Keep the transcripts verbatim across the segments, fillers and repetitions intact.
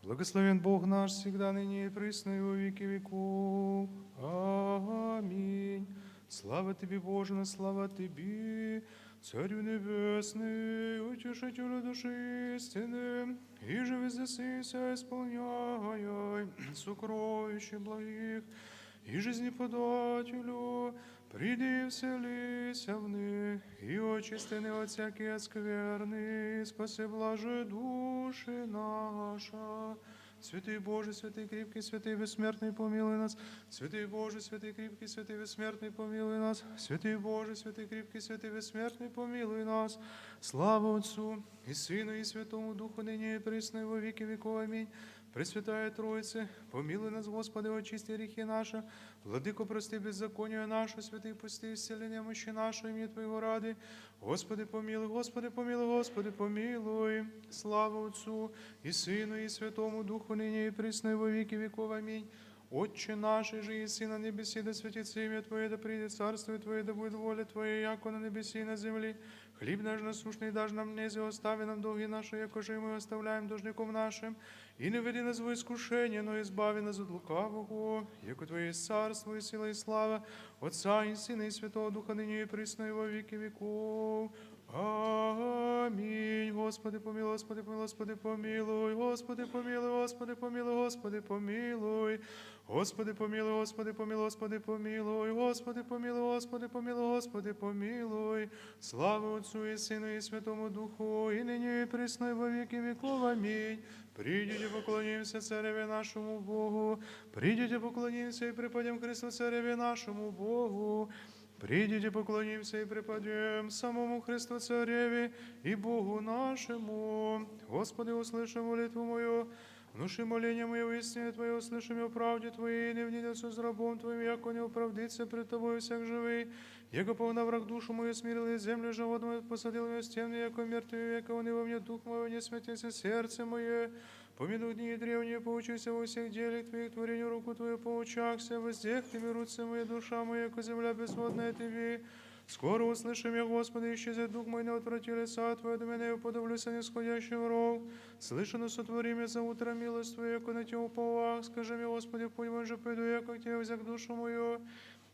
Благословен Бог наш, всегда, ныне и присно, и во веки веков. Аминь. Слава Тебе, Боже наш, слава Тебе, Царю Небесный, Утешителю души истины, и же везде сися исполняй сокровище благих, и жизни подателю, приди и вселися в них, и очисти их от всякой скверны, и спаси блажи души наша. Святый Боже, святый крепкий, святый бессмертный, помилуй нас. Святый Боже, святый крепкий, святый бессмертный, помилуй нас. Святый Боже, святый крепкий, святый бессмертный, помилуй нас. Слава Отцу и Сыну и Святому Духу, ныне и присно и во веки веков. Аминь. Пресвятая Троица, помилуй нас, Господи, очисти грехи наши. Владыко, прости беззаконие наше, святый, пусти исцели немощи наши, имени Твоего ради. Господи, помилуй, Господи, помилуй, Господи, помилуй. Слава Отцу и Сыну и Святому Духу, ныне и присно и во веки веков. Аминь. Отче наш, иже еси на небеси, да святится имя Твое, да придет царствие Твое, да будет воля Твоя, яко на небеси и на земли. Хлеб наш насущный дашь нам днесь, и остави нам долги наши, яко же и мы оставляем должником нашим. И не введи нас во искушение, но избави нас от лукавого, яко Твое есть царство и сила и слава Отца и Сына и Святого Духа, ныне и присно и во веки веков. Аминь. Господи, помилуй, Господи, помилуй, Господи, помилуй. Господи, помилуй, Господи, помилуй, Господи, помилуй. Господи, помилуй, Господи, помилуй, Господи, помилуй. Господи, помилуй, Господи, помилуй, Господи, помилуй. Слава Отцу и Сыну и Святому Духу, и ныне и присно и во веки веков. Аминь. Придите, поклонимся Цареве нашему Богу. Придите, поклонимся и преподем Христу Цареве нашему Богу. Придите, поклонимся и преподем самому Христу Цареве и Богу нашему. Господи, услыши молитву мою, внуши моление мое в истине Твоей, услыши мое в правде Твоей, и не внидется с рабом Твоим, яко не оправдится пред Тобою всяк живый. Яко погнав враг душу мою, смирил и землю животную, посадил ее стены, яко мертвый век, а он и во мне дух мой, не смятится сердце мое. Помяну дни древние, поучуся во всех делах Твоих, творению руку Твою поучахся, воздех Ты руце моей, душа моя, яко земля безводная Тебе. Скоро услыши мя, Господи, исчезни дух мой, но отврати лица Твоя от меня, и уподоблюся нисходящим в ров. Слышно, сотвори мя за утро милость Твою, яко на Тебя уповах. Скажи мя, Господи, путь мой же пойду, яко к Тебе взяк душу мою.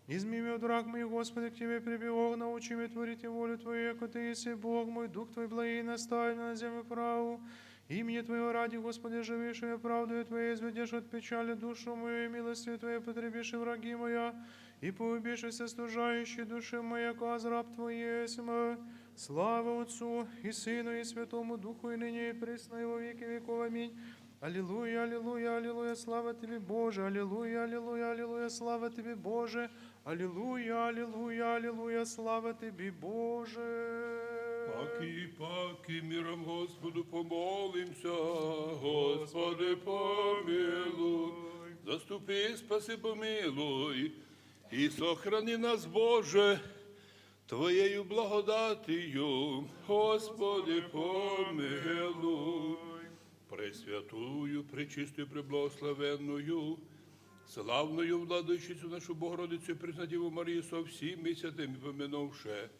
Измени мя от враг моих, Господи, к Тебе прибегу, научи мя творить волю Твою, яко Ты еси Бог мой, дух Твой благий наставит мя на землю праву. Имени Твоего ради, Господи, оживишь и правдою Твоей изведешь от печали душу мою, и милостью Твоей потребишь и враги моя, и погубишь и все стужающие души мои, яко аз раб Твой есмь. Слава Отцу и Сыну и Святому Духу, и ныне и присно и во веки веков. Аминь. Аллилуйя, аллилуйя, аллилуйя, слава Тебе, Боже! Аллилуйя, аллилуйя, аллилуйя, слава Тебе, Боже! Аллилуйя, аллилуйя, аллилуйя, слава Тебе, Боже! Паки, паки, миром Господу помолимся. Господи, помилуй. Заступи, спаси, помилуй, и сохрани нас, Боже, Твоею благодатью. Господи, помилуй. Пресвятую, пречистую, преблагословенную, славную Владычицу нашу Богородицу и Преснодеву Марию со всеми святыми помянувши,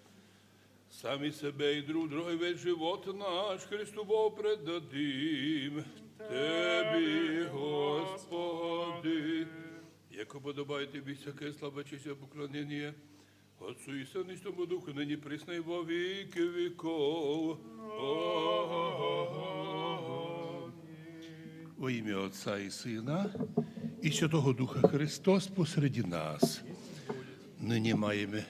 сами себя и друг друга, весь живот наш Христу Богу предадим Тебе, Господи, яко подобает Тебе всякая слава, честь и поклонение Отцу и Сыну и Святому Духу, ныне, присно и во веки веков. Аминь. Во имя Отца и Сына и Святого Духа. Христос посреди нас. Ныне маем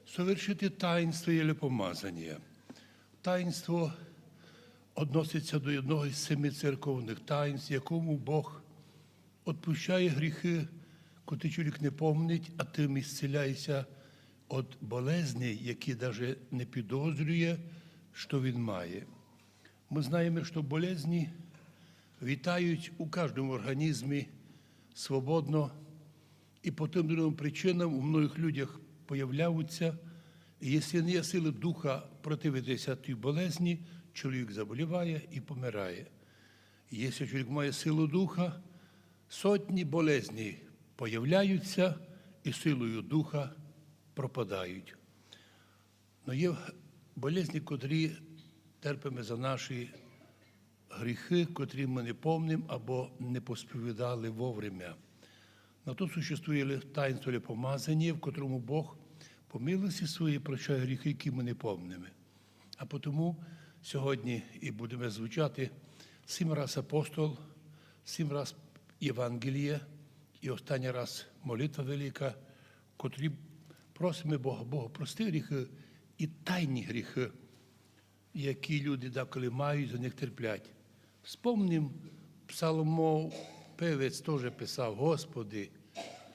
совершити таинство елепомазания. Таинство относится до одного из семи церковных таинств, якому Бог отпущає гріхи, котрі чоловік не помнить, а тим исціляється від болезней, які даже не підозрює, що він має. Ми знаємо, що болезні витають у кожному організмі свободно, і по тим другим причинам у многих людях появляються. І якщо не є сили духа противитися тій болезні, чоловік заболіває і помирає. Якщо чоловік має силу духа, сотні болезней появляються і силою духа пропадають. Но є болезні, котрі терпимо за наші гріхи, котрі ми не помним або не посповідали вовремя. На то существує таїнство помазання, в котрому Бог по милості своїй прощає гріхи, які ми не помнимо. А тому сьогодні і будемо звучати сім раз апостол, сім раз Євангеліє і останній раз молитва велика, котрі просимо Бога, Бога, прости гріхи і тайні гріхи, які люди деколи мають, за них терплять. Вспомним, псалмопевець теж писав: «Господи,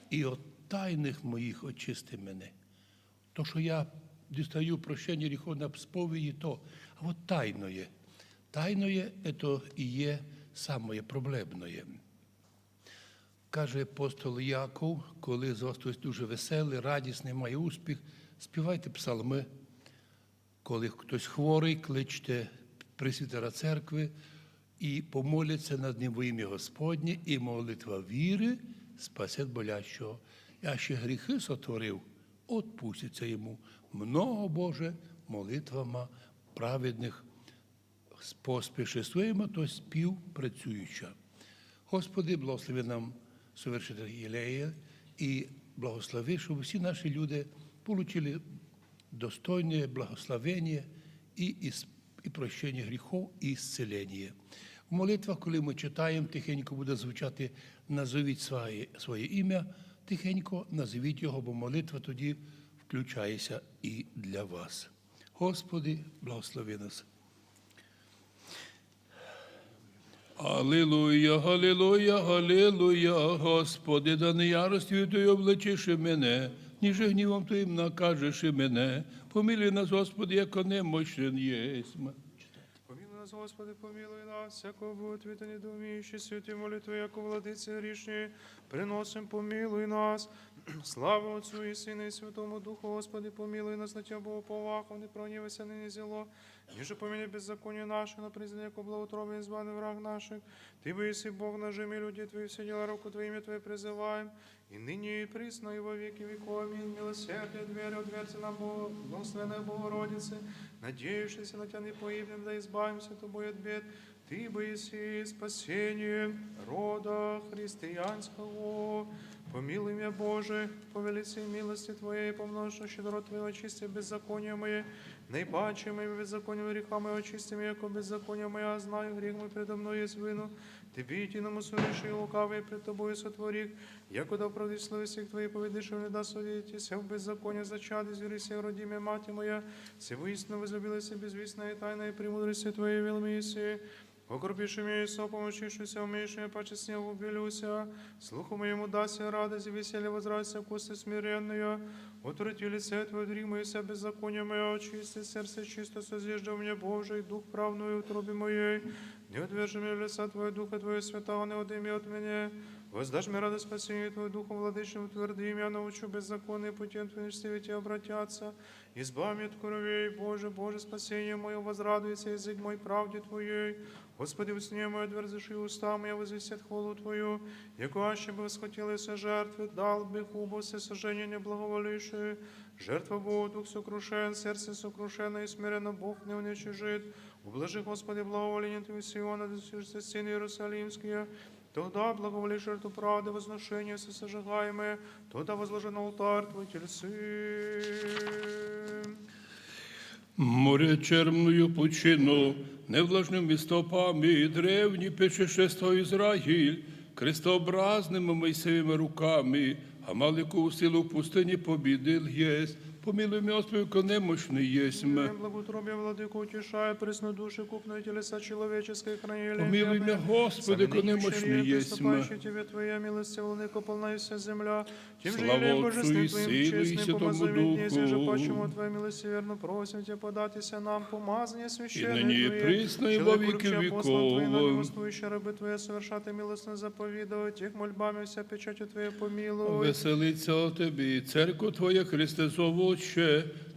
і от тайних моїх очисти мене». То, що я дістаю прощення гріхов на сповіді, то, а от тайноє. Тайноє, це і є самоє проблемноє. Каже апостол Яков, коли за вас хтось дуже веселий, радісний, має успіх, співайте псалми. Коли хтось хворий, кличте пресвітера церкви і помоляться над ним во ім'я Господнє, і молитва віри спасет болящого. А ще гріхи сотворив, отпустяться йому. Много, Боже, молитвами праведных поспішествує, то співпрацююча. Господи, благослови нам совершити Єлея і благослови, щоб всі наші люди получили достойне благословення і, і, і прощення гріхов, і ісцілення. В молитвах, коли ми читаємо, тихенько буде звучати: «Назовіть своє, своє ім'я», тихенько назовіть його, бо молитва тоді включається і для вас. Господи, благослови нас. Аллилуйя, аллилуйя, аллилуйя, Господи, да не яростью Твоей облечешь мене, ниже гневом Твоим накажешь мене. Помилуй нас, Господи, яко немощен єсмь. Помилуй нас, Господи, помилуй нас, всякого будет ответа недоумеющий, святой молитвы, яко владыцы грішні, приносим, помилуй нас. Слава Отцу и Сыну и Святому Духу, Господи, помилуй нас, на Тебя Бога повахом, не прогневайся на не зело, ниже помяни беззаконие наше, но признай яко благоутробие, избавь враг наших. Ты бы еси Бог нажими людей Твоих, все дела руку Твоими Твои призываем, и ныне и присно и во веки веков. Аминь. Милосердие двери отверзи нам, Бо-, благословенная Богородице, надеющиеся на Тебя не погибнем, да избавимся Тобой от бед. Ты бы еси спасение рода христианского. Помилуй меня, Боже, по великой милости Твоей, по множеству щедрот Твоей очисти беззаконие мое, наипаче мои беззаконие греха мои очисти меня, яко беззаконие мое знаю, грех мой предо мной есть вину. Тебе, единому согреши и лукавый пред Тобою сотворих, якуда оправдываешь словесник Твои, поведыши не даст судить, и все в беззаконии зачат, из веры всех родимая мать моя, все воистину возлюбилась и безвестная тайна и премудрости Твоей велмиси. Окропиши меня и сопом очищуся, умейши меня почестнее убелюся, слуху моему дася радость и веселье возрадся кусты смиренные. Отврати лице Твое, дри мои вся беззаконие мое очисти, сердце чисто созижди мне, Боже, и дух правную утробе моей. Не отвержи меня лица Твоего, Духа Твоего Святого не отними от меня. Воздашь мне радость спасения Твоего, Духом Владычным утверди меня, научу беззаконные пути Твои, все ведь обратятся. Избави меня от кровей, Боже, Боже, спасение мое, возрадуется язык мой правде Твоей. Господи, устни мой, отверзишь и уста мои возвестят хвалу Твою. Яко аще бы восхотелось жертвы, дал бы хубу всесожжения не благоволившую. Жертва Богу дух сокрушен, сердце сокрушенное и смиренно Бог не уничижит. Ублажи, Господи, благоволение Твоего Сиона, да существует стены Иерусалимские. Тогда благоволишь жертву правды, возношение всесожигаемое, тогда возложи на алтарь Твой тельцы. Море черную пучину, невлажными стопами древний путешествовал Израиль, крестообразными Моисеевыми руками Амалеку в силу в пустыне победил есть. Помилуй меня, Господи, яко немощный есмь. Благоутробие, Владыко, утешай, преснодушие, купные телеса человеческие хранили. Помилуй меня, Господи, яко немощный есмь. Приступающий Тебе, Твоя милость, Владыко, полна и вся земля. Тем же Слава елеем Отцу и божественным Твоим Сыну и честным Святому помазанием, Духу. Же же почему Твоя милость верно просим Тебя податися нам помазание священное Твое. И ныне и присно и во веки веков. Человек, рубящий апостолом Твоим, вами воинствующие рабы Твои, совершат и милостно заповедовать, их мольбами вся печатью Твоей помилуй. Веселиться о Тебе и церковь Твоя, Христе, зовуще,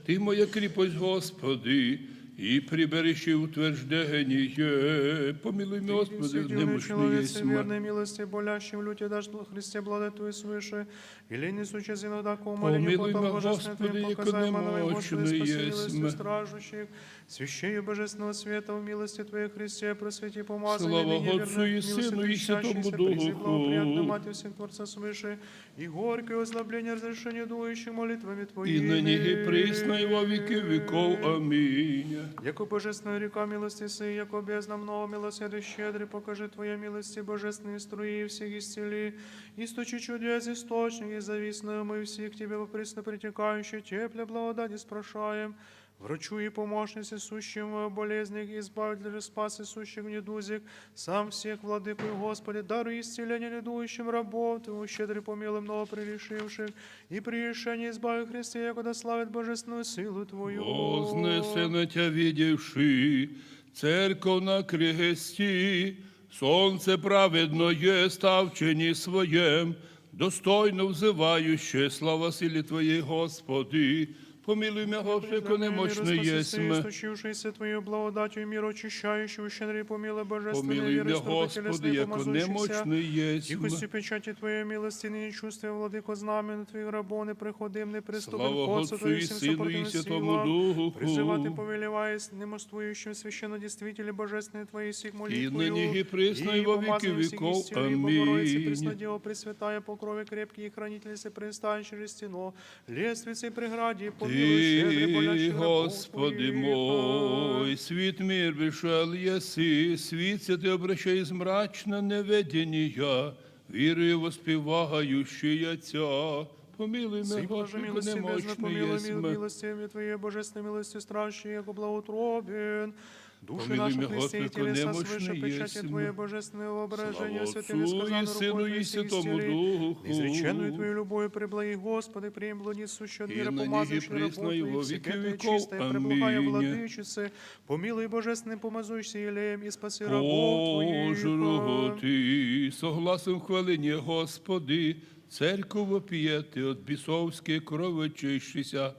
Ты моя крепость, Господи, и прибежище и утверждение. Помилуй меня, Господи, немощный есть. Верной милости, болящим в люте дашь Христе, благодать Твою свыше, и лень несущий зину докуму, помилуй меня, Господи, яко немощный есть. Страждущих, священню божественного света в милости Твоей, Христе, просвети помазание. Слава Отцу и Сыну и Святому Духу. Благоприятную Матерь всех Творца свыше, и горькое озлобление разрешение дующих молитвами Твоими. И ныне и присно и во веки веков. Аминь. Яко божественная река милости сей, яко бездна много милосердия щедрый, покажи Твоя милости божественные струи, всех исцели, источи чудес источник, и завистные мы все к Тебе, во присно притекающие тепля благодати спрошаем, врачу и помощнице сущим в болезнях, избавитель же спаси сущих в недугах, сам всех владыку и Господи, даруй исцеление недующим рабов Твоих, щедрый помилуй много прегрешивших, и прегрешение избави, Христе, якода славит божественную силу Твою. Вознесены Тебя видевший, церковь на кресте, солнце праведное, став в тени Своем, достойно взывающее слава силе Твоей, Господи, помилуй меня, Господи, яко немощный есть. Источившийся Твою благодатью мир очищающий, щедрый помилуй божественный. Помилуй меня, Господи, яко немощный есть. Тихостью печати Твоей милости, не чувствуя, владыко, знамен Твоих рабов, не приходим, не приступим. Слава Отцу и Сыну и Святому Духу. Призывать и повелевая немощствующим священнодействителей божественной Твоей сих молитвою. И ныне и присно и во веки веков. Аминь. Пресная Дева, Пресвятая, покрове крепкий и хранительнице, пристанище жестяное, лестнице преграде, помилуй, щедрый, болящий рабов Твоих. Господи мой, свет мир пришел еси, свет святой обращай из мрачного неведения, верою воспевающая Тя. Помилуй меня, Господи, яко немощный есть. Милостью Твоей, божественной милостью страши, яко благоутробен. Души наши Христе и телеса свыше печати Твоей божественного ображения, святым и сказанным рукой Твоей сих исцели. Неизреченную Твою любовь преблаги, Господи, прими блудницу от мира, помазавшую рабов Твоих, святой, чистой, преблагая Владычице, помилуй божественным помазуйся елеем и спаси рабов Твоих. Пожру ты со гласом хваления, Господи, церковь вопиет и от бесовской крови очищися,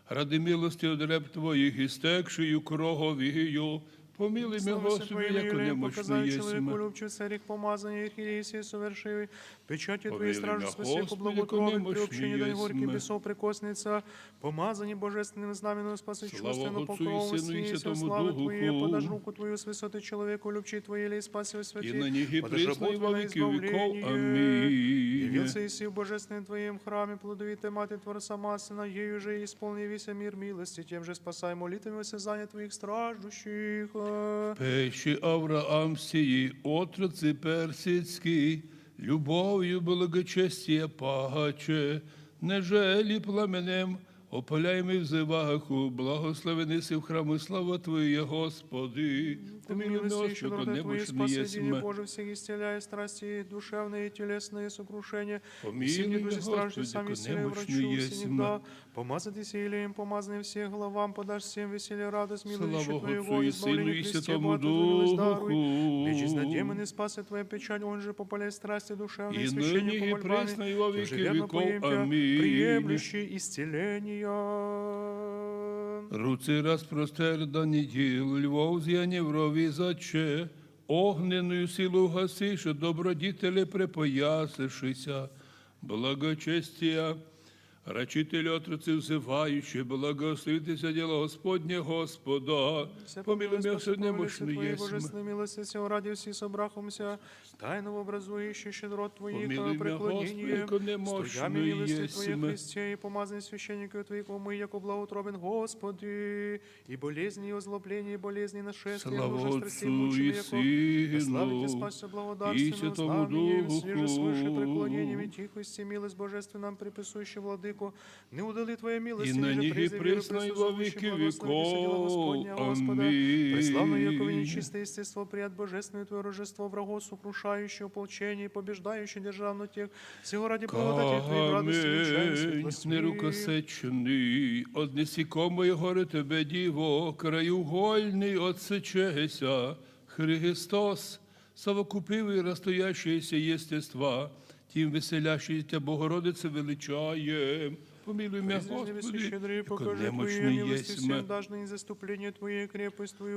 ради милости от раб Твоих, истекшую кровью, помилуй меня, Господи, яко немощный есть. Человеку любчу церковь помазание архиерейские соверши, печати Твоей стражи спаси, яко благоутробен, приобщение дай горький бесов прикоснется, помазание божественным знаменем спаси, чувственным покровом воссияй славы Твоей, подашь руку Твою с высоты человеку любчи Твоей, елей спаси, освяти, подашь руку Твою на избавление. Явился Иисус в божественном Твоем храме, плодовитая Матерь Творца Маслина, ею же исполни весь мир милости, тем же спасай молитвами осязания Твоих страждущих. Пещи Авраам сии, отрацы персидский, любовью благочестия паче, нежели пламенем опаляемый взываху, благословенный си в храмы слава Твоя, Господи. Помилуй меня, Господи, яко немощный есть. Боже, всех исцеляя страсти душевные и телесные сокрушения, помилуй меня, Господи, яко немощный есть. Помазать елеем помазанным всех главам, подашь всем веселье, радость, милующий Твоего избавления Христе, Богу даруй. Меч из надеманный спаси Твоя печать, он же попаляй страсти душевные священнику мольбами, и ныне и присно и во веки веков. Аминь. Приемлющий исцеление. Руцы распростер, Даниил, львов зияне врови заче, огненную силу гасишь, добродетели препоясавшийся, благочестия рачитель, отрацы взывающий, благословит и все дело Господне Господа. Помилуй меня, Господи, яко немощный есть. Божественной милости всего ради всех собрахумся, тайного образующий щедрот Твоих преклонением, струями милости Твоей, Христе, и помазанным священников Твоих, умы, яко благоутробен Господи, и болезни, и озлобления, и болезни, и нашествия, и множество страстей, мучимы яко, и славите, спасся благодарственным знамением, свяжи свыше преклонением и тихости милость божественную нам приписующий, Владыко, не удали Твоя милость, и ныне и присно и во веки веков. Аминь. Преславное яко нечистое естество, прият божественное Твое рождество, врагов сокрушающее ополчение, побеждающее державу тех, всего ради благодати Твоей, радости величаем светло свет. Камень нерукосеченный, отнеси ко моей горе Тебе, Диво, краеугольный отсечеся, Христос, совокупивый расстоящиеся естества, тем веселящий Тебя, Богородица, величаем. Помилуй меня, Господи, яко немощный єсмь.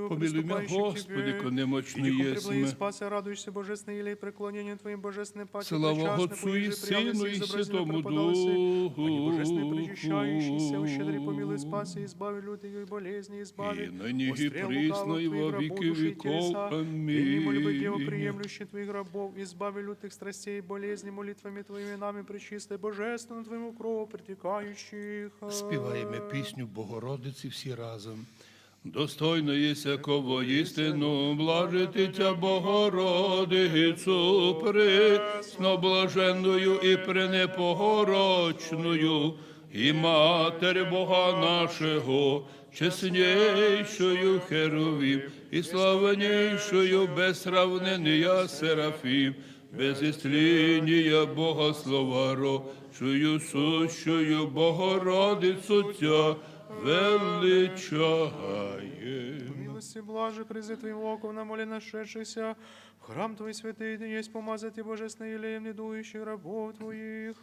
Помилуй меня, Господи, яко немощный єсмь. Слава Отцу и Сыну и Святому Духу. И ныне и присно и во веки веков. Аминь. Твоих рабов, избави лютых страстей и болезней молитвами Твоими, нами, пречистой Божественной Твоему крову притекающих. Співаємо пісню Богородиці всі разом. Достойно єси, яко воістину блажити Тя, Богородицу, пресноблаженную и пренепорочную, и Матерь Бога нашего, честнейшую Херувим и славнейшую без сравнения Серафим, без истления Бога Слова рожденную, сущую Богородицу Тя величаем. Милости блажи, призы Твоим оком на моле нашедшихся в храм Твой святый, и есть помазать и божественный елеем недующих рабов Твоих.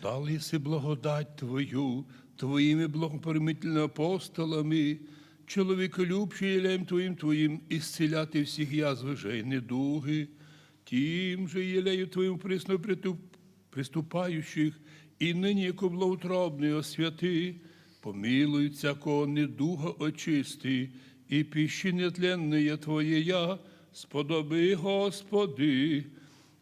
Дал еси благодать Твою Твоими благопримительными апостолами, человеколюбче елеем Твоим, Твоим исцеляти всех язвы, жей недуги. Тем же елею Твоим присно приту-, приступающих и ныне к благоутробной освяти, помилуй всякого недуга очисти, и пищи нетленные Твоя сподоби, Господи.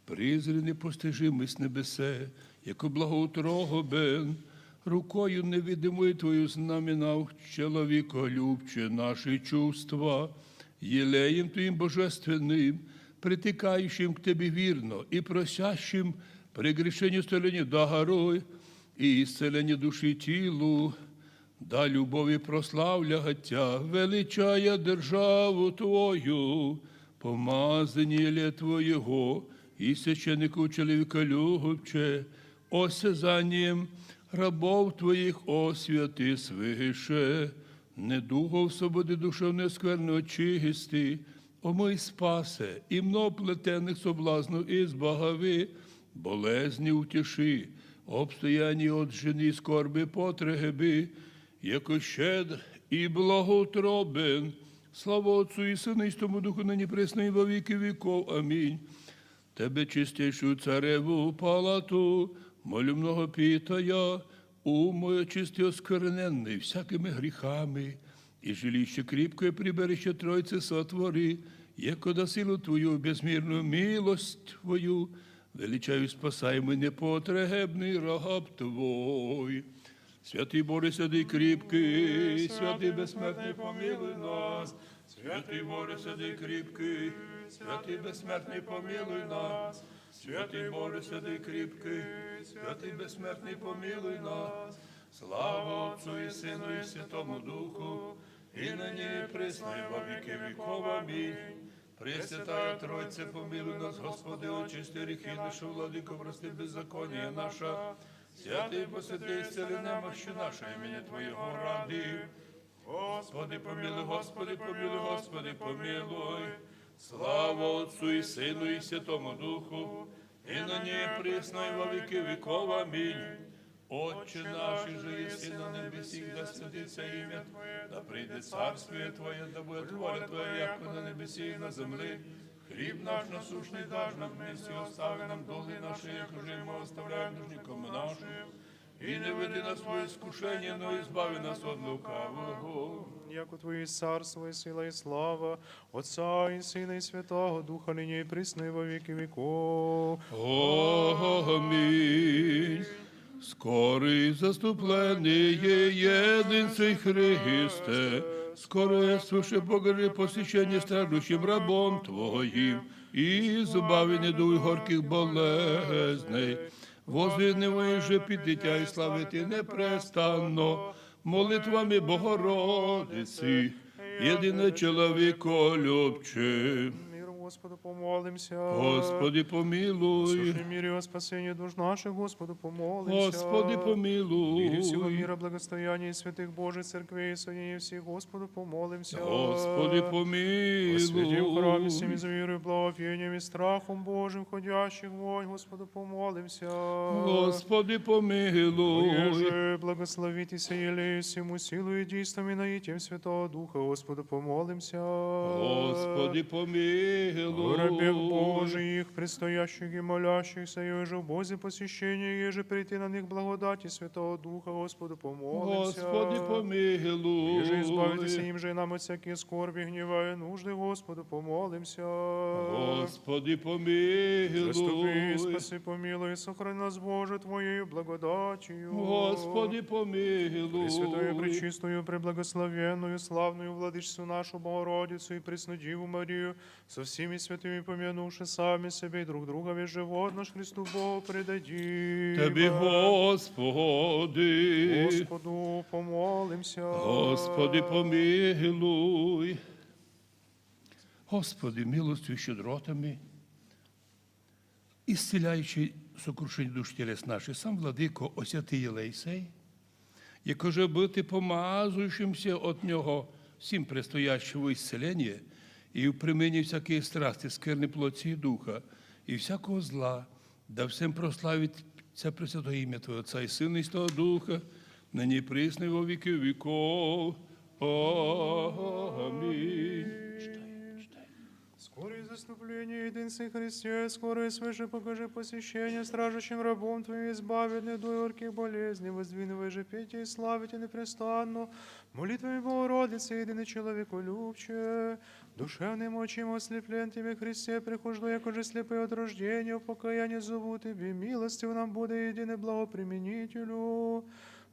Призри непостижимый с небесе, яко благоутробен, рукою невидимой Твою знаменал человеколюбче наши чувства, елеем Твоим божественным, притекающим к Тебе верно и просящим прегрешение исцеления даруй и исцеление души и телу, да любовью прославлять Тя, величая державу Твою, помазание елея Твоего и священнику человеколюбче, осязанием рабов Твоих освяти свыше, недугов свободы душевной скверны очисти, омый спаси, и много плетенных соблазнов избави, болезни утеши, обстояние от жени скорби потреби, яко щедр и благоутробен. Слава Отцу и Сыну и Святому Духу, ныне, пресно и во веки веков. Аминь. Тебе, чистейшую цареву палату, молю много питая, ум мой очисти оскверненный всякими грехами, и жилище крепкое прибежище Троицы сотвори, якода силу Твою, безмерную милость Твою, величаю спасаемый непотребный раб Твой. Святый Боже, святый крепкий, святый бессмертный, помилуй нас. Святый Боже, святый крепкий, святый бессмертный, помилуй нас. Святый Боже, святый крепкий, святый бессмертный, помилуй нас. Слава Отцу и Сыну и Святому Духу, и ныне и пресно и во веки веков. Аминь. Пресвятая Троица, помилуй нас, Господи, очисти грехи наши, Владыко, прости беззаконие наше. Святый, посвяти, исцели немощи наши имени Твоего ради. Господи, помилуй, Господи, помилуй, Господи, помилуй. Слава Отцу и Сыну и Святому Духу, и ныне и пресно и во веки веков. Аминь. Отче наш, иже еси на небесех, да святится имя Твое, да придет царствие Твое, да будет воля Твоя, яко на небесех и на земле. Хлеб наш насущный дашь нам днесь, и остави нам долги наши, якоже и мы оставляем должникам нашим. И не введи нас во искушение, но избави нас от лукавого. Яко Твое царство и сила и слава Отца и Сына и Святого Духа, ныне и присно и во веки веков. Аминь. Скорый заступление, единцы Христе, скорое свыше погреб посещение страждущим рабом Твоим, и избави недуг горьких болезней. Воздвигни же пяти Тя и слави Тя непрестанно молитвами Богородицы, единой человеколюбче. Господу помолимся. Господи, помилуй. Служи мире о спасении душ наших, Господу помолимся. Господи, помилуй. В мире всего мира благостояние святых Божьих церквей и соединение всех, Господу помолимся. Господи, помилуй. О святем храме всеми за верою, благовением и страхом Божьим ходящих вонь, Господу помолимся. Господи, помилуй. Же благословите сие елею всему силу единствами наитием Святого Духа, Господу помолимся. Господи, помилуй. О рабех Божиих, предстоящих и молящихся, и уже в Бозе посещении, еже прийти на них благодати Святого Духа, Господу помолимся. Господи, помилуй. Еже избавитеся им же и нам от всяких скорби, гнева и нужды, Господу помолимся. Господи, помилуй. Заступи, спаси, помилуй, сохрани нас, Боже, Твоею благодатью. Господи, помилуй. Пресвятую, пречистую, преблагословенную, славную Владычицу нашу Богородицу и Пресную Деву Марию, со всеми святыми помянувши сами себя и друг друга, весь живот наш Христу Богу предадим. Тебе, Господи. Господу помолимся. Господи, помилуй. Господи, милостью и щедротами, исцеляющий сокрушение душ телес наших, сам Владыко, освяти елей сей, яко же быты помазующимся от Него всем предстоящего исцеления и в применении всякие страсти, скверны плоти и духа и всякого зла, да всем прославит вся Пресвятое имя Твоего Отца и Сына и Святого Духа, ныне и присно и во веки веков. Аминь. Скорое заступление, единстве Христе, скорое свыше покажи посещение стражащим рабом Твоим, избави от недуга и горьких болезней, воздвигни во же пение и славе Тебя непрестанно, молитвами Богородицы, единой человеку любче, душевным очим ослеплен Тебе, Христе, прихожу, яко же слепые от рождения, в покаянии зову Тебе, милостивый нам буду, единый благоприменителю.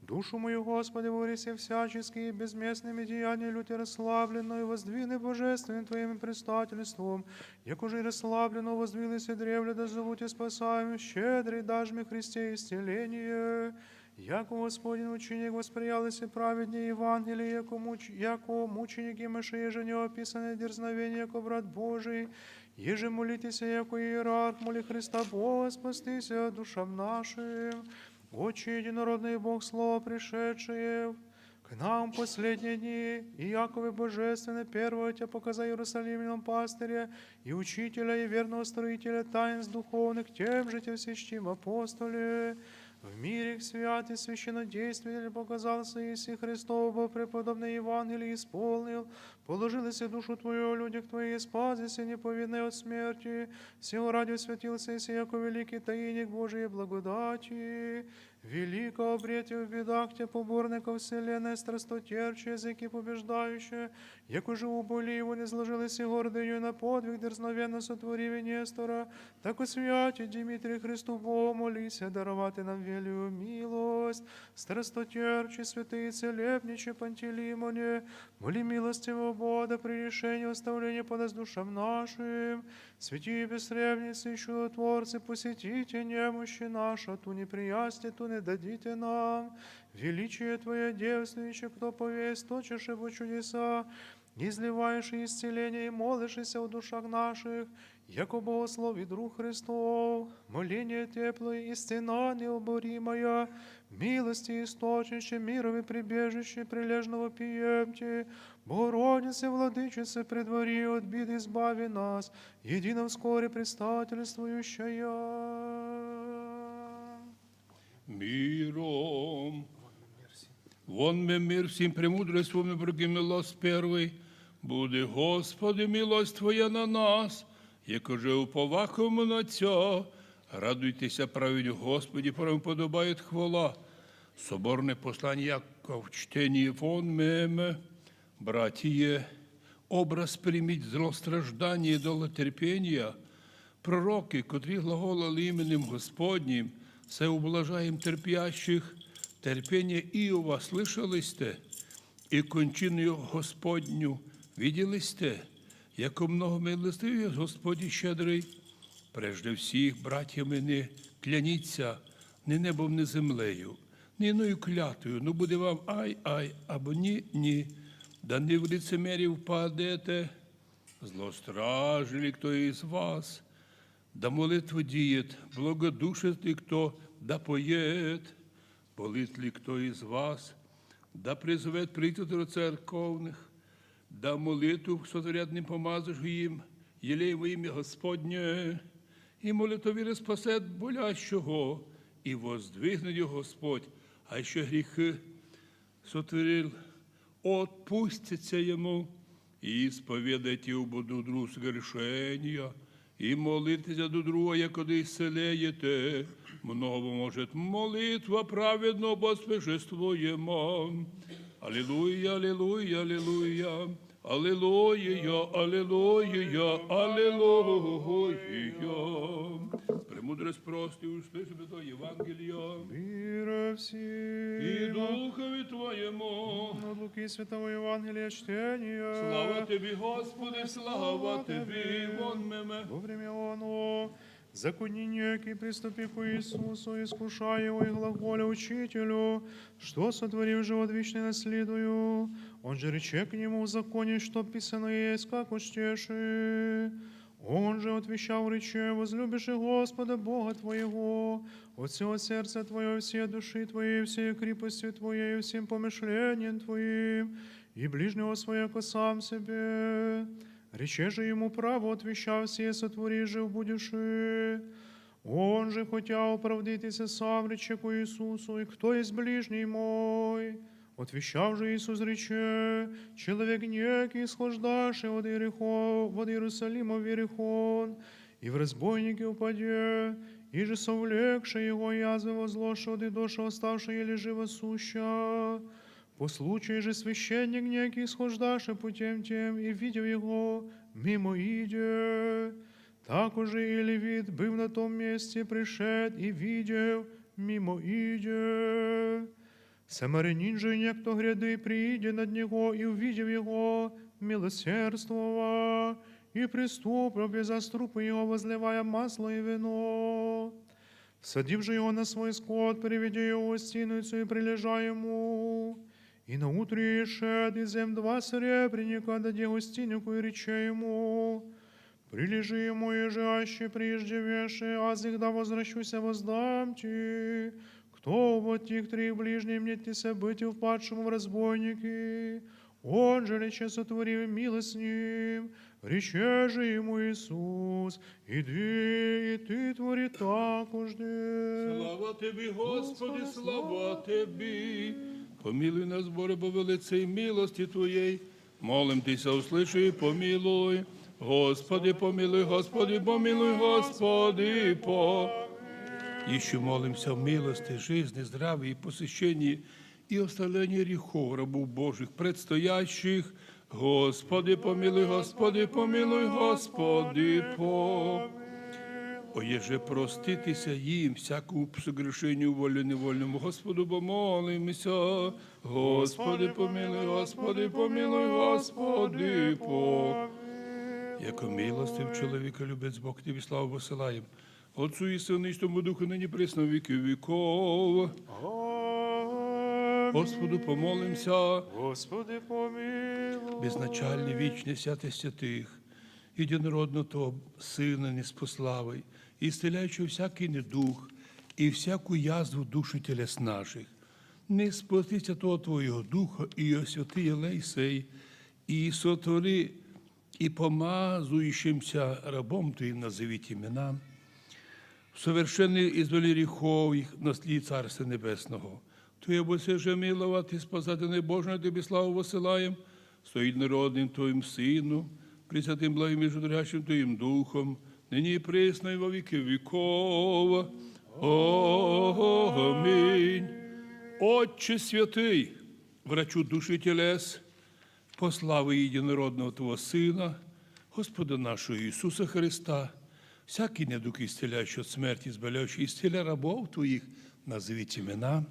Душу мою, Господи, во Христе всячески и безместными деяниями люте расслабленную, воздвигни божественным Твоим предстательством, яко же и расслабленно воздвиглась древле, да зовут и спасаем, щедрый дашь мне, Христе, исцеление. Яко Господень ученик восприял и праведнее Евангелие, яко муч-, яко мученики Машии же неописанное дерзновение, яко брат Божий, еже молитеся, яко иерарх, моли Христа Бога, спастися душам нашим. Отче, единородный Бог, Слово, пришедшее к нам последние дни, и яковы божественные первые Тебя показа Иерусалимлянам пастыря и учителя, и верного строителя таинств духовных, тем же Тебя всечтим апостоле. В мире их святый священнодействитель показался, Иисус Христов был преподобный Евангелие исполнил, положил и душу Твою о людях Твоих, спас и неповинный от смерти, всего ради освятился и яко великий тайник Божией благодати. Велико обрете в бедах Тебя, поборников вселенной, страстотерпче, языки побеждающие, яко же уболи его не сложилось и гордыню на подвиг дерзновенно сотворив и Нестора, так и святый Дмитрий Христу Богу молися, даровати нам велию милость. Страстотерпче, святый целебниче Пантелеймоне, моли милостивого Бога при решении оставления под душам нашим. Святые бессребницы и чудотворцы, посетите немощи наши, ту не приясьте, ту не дадите нам. Величие Твое, девственниче, кто повесть, тотчас ибо чудеса, изливаешь исцеление и молишься о душах наших, яко богослов и друг Христов, моление теплое и стена необоримая, милости источнике, мировое прибежище прилежного пиемти, Богородице, Владычице, предвари от бед избави нас, едино вскоре предстательствующая. Миром. Вон мем мир всем, премудрость вон мем, враги милость первый. Буди, Господи, милость Твоя на нас, яко же уповахом на Тя. Радуйтеся, праведник, Господи, правым подобает хвала. Соборное послание Якова в чтении вон мем. Братья, образ примить злостраждание и долготерпение. Пророки, котрі глаголали именем Господнім, се ублажаєм терпящих. Терпение Иова слышали сте, и кончину його Господню видели сте, яко много милостивый Господь и щедрый. Прежде всех, братья мои, не кляніться, ни небом, ни землею, ни иною клятвою, но буде вам ай, ай, або ні, ні, да не в лицемерие впадете. Злостражили кто из вас, да молитву диет, благодушит ли кто, да поет, болит ли кто из вас, да призовет притворов церковных, да молитву сотворят не помазавшим им елей во имя Господне, и молитва вера спасет болящего, и воздвигнет его Господь, а еще грехы сотворил, отпустится ему, и исповедайте оба друг другу согрешения, и молитесь друг друга, якоды исцеляете. Много может молитва праведного поспешествует ему. Аллилуйя, аллилуйя, аллилуйя. Аллилуйя, аллилуйя, аллилуйя. Премудрость прости, услышь святое Евангелие. Мира всем. И духови твоему. От Луки святого Евангелия чтение. Слава тебе, Господи, слава тебе, вон меме. Во время оно, законник некий, приступив к Иисусу, искушая его и глаголя: «Учителю, что сотворив живот вечный наследую?» Он же рече к нему: «В законе что писано есть, как уж теши?» Он же, отвечав, рече: «Возлюбишь Господа Бога твоего от всего сердца твоего, всей души твоей, всей крепостью твоей, всем помышлением твоим, и ближнего своего, как сам себе». Рече же ему: «Право отвечав, сие сотвори, жив будешь». Он же, хотя оправдитесь сам, рече к Иисусу: «И кто есть ближний мой?» Отвечав же Иисус, рече: «Человек некий, схождаши от Иерихон, от Иерусалима в Иерихон, и в разбойники упаде, и же совлекши его язвы возложи, и доша оставши еле живо суща. По случаю же священник некий, схождаши путем тем, и видев его, мимо иде. Так уже и левит, быв на том месте, пришед и видев, мимо иде. Самарянин же некто гряды, приидя над него и увидев его, милосердствовав, и приступив, обвязав трупы его, возливая масло и вино. Всадив же его на свой скот, приведя его в гостиницу и прилежа ему. И наутро ишед и взяв два серебряника, даде гостиннику и рече ему: Прилежи ему, и же аще прииждевеши, аз их да возвращуся воздам ти. Кто вот тих троих ближних мнет тися быть впадшему в разбойники? Он же, рече, сотворив милость с ним. Рече же ему Иисус: иди, и ты твори так ужди. Слава Тебе, Господи, слава Тебе! Помилуй нас, Боже, по великой милости Твоей. Молим Тися, услыши и помилуй. Господи, помилуй, Господи, помилуй, Господи, по. Еще молимся о милости, жизни, здравии и посещении и оставлении грехов рабов Божьих предстоящих. Господи, помилуй, Господи, помилуй, Господи, по. О, еже прости Тися им всякому согрешению, воле невольному, Господу помолимся. Господи, помилуй, Господи, помилуй, Господи, по. Яко милостив человеколюбец Бог, Тебе славу посылаем. Отцу и Сыну и Святому Духу, ныне пресно веки веков. Аминь. Господу помолимся. Господи, помилуй. Безначальный, вечный, святый святых, единородного Твоего Сына, неспославый, исцеляющего всякий недуг и всякую язву души телес наших. Не спусти Святого Твоего Духа и о святые лейсей, и сотвори, и помазующимся рабом Твоим назовите имена. В совершенный изволи грехов их наследи Царствия Небесного. Твоего Боже же миловать и спасать, Боже, на Тебе славу высылаем, со единородным Твоим Сыном, Пресвятым Благим и Животворящим Твоим Духом, ныне и пресно и во веки веков. Аминь. Отче святый, врачу души телес, по славе единородного Твоего Сына, Господа нашего Иисуса Христа, всякий недуг исцеляющий, от смерти избавляющий, исцеля рабов Твоих, назовите имена,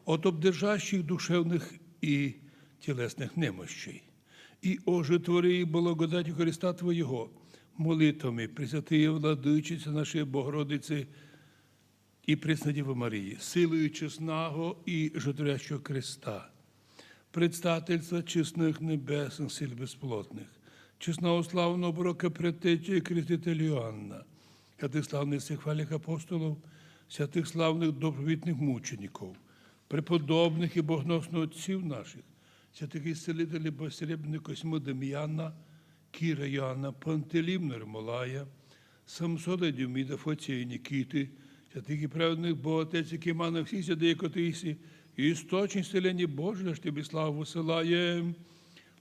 от обдержащих душевных и телесных немощей. И ожитвори благодатью Христа Твоего, молитвами Пресвятые Владычицы нашей Богородицы, и Преснодевы Марии, силы честного и животворящего креста, предстательства честных небесных сил бесплотных, честного славного пророка предтечи крестителя Иоанна, святых славных всех великих апостолов, святых славных добровольных мучеников, преподобных и богоносных отцов наших, святых исцелителей Бессеребренного Косьмы Дамиана, Кира Иоанна, Пантелеймона Ермолая, Самсона Демида, Фотия Никиты, святых и праведных Богоотец Кимана, всех святых, которые источник исцеления Божьего, тебе славу высылаем.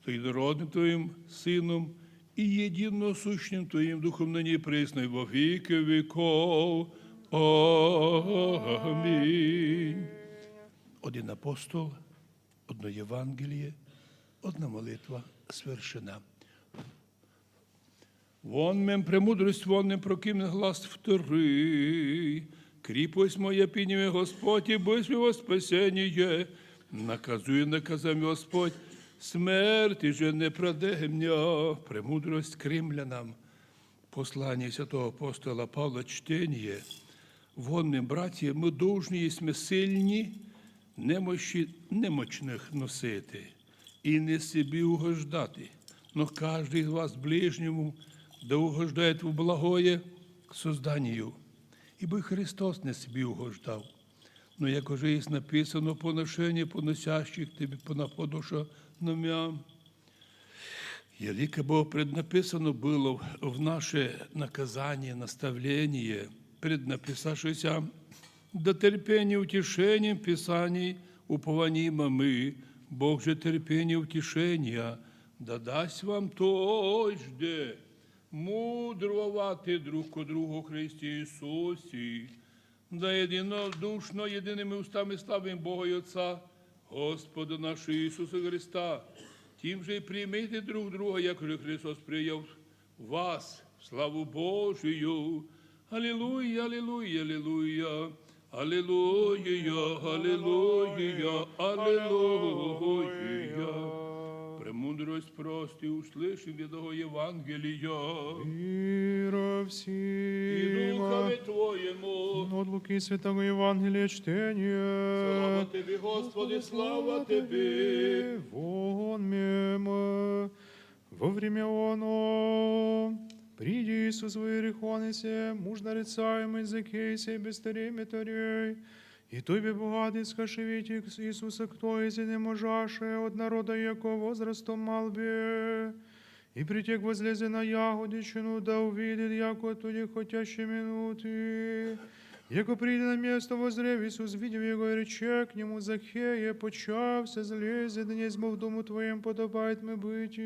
Твоим единородным Твоим Сыном и единосущным Твоим Духом, ныне и присно и во веки веков. Аминь. Один апостол, одно Евангелие, одна молитва свершена. Вон мем премудрость, вон мем прокимных ласт вторый. Крепость моя пиневе Господь, и бысь моего спасение. Наказуй, наказуй, Господь, смерти же не предай меня. Премудрость к римлянам. Послание святого апостола Павла, чтение. Вон мем, братья, мы должны есть мы сильни немощи, немощных носити и не себе угождати, но каждый из вас ближнему да угождает в благое созданию. Ибо Христос не себе угождал, но, як уже есть написано, поношение поносящих тебе, понаподуша намя. Елико бы преднаписано было в наше наказание, наставление, преднаписавшееся до терпения утешением Писаний упованием мы, Бог же терпения утешения да даст вам той жде мудровати друг ко другу Христе Иисусе, да единодушно едиными устами славим Бога и Отца Господа нашего Иисуса Христа. Тем же и примите друг друга, якоже Христос принял вас в славу Божию. Аллилуйя, аллилуйя, аллилуйя. Аллилуйя, аллилуйя, аллилуйя. Премудрость прости, услышим ведого Евангелия. Мира всем. И духове Твоему. От Луки святого Евангелия чтение. Слава Тебе, Господи, слава Тебе. Вон мем. Во время оно приди Иисус в Иерихон, и се муж, нарицаемый Закхей, се без старей метарей, и той бе богатый, скашивить Иисуса, кто из не можаше от народа яко возрастом мал бе. И притек возлезе на ягодичину, да увидит, яко туди хотящие минуты. Яко приди на место, возрев Иисус, видев его, и рече к нему: «Закхее, почався, злези, днесь бо в дому твоем подобает мы быть».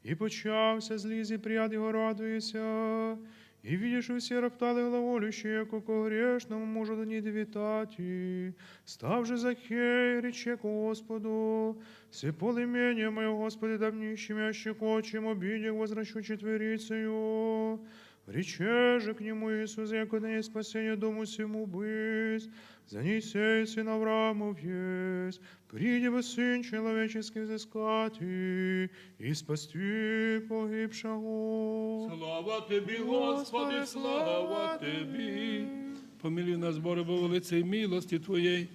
И почався, злези, прияд его радуйся. И видишь, все роптали, глаголющие, яко ко грешному может не довитать. И став же Закхей, рече к Господу: «Се пол имения моего, Господи, дам нищим, я щекочем обиде возвращу четверицею». Рече же к нему Иисус: «Яко днесь спасение дому сему быть, за ней сей сын Авраамов есть. Приди бы Сын Человеческий взыскать и, и спасти погибшего». Слава Тебе, Господи, слава Тебе! Помилуй нас, Боже, по великой милости Твоей.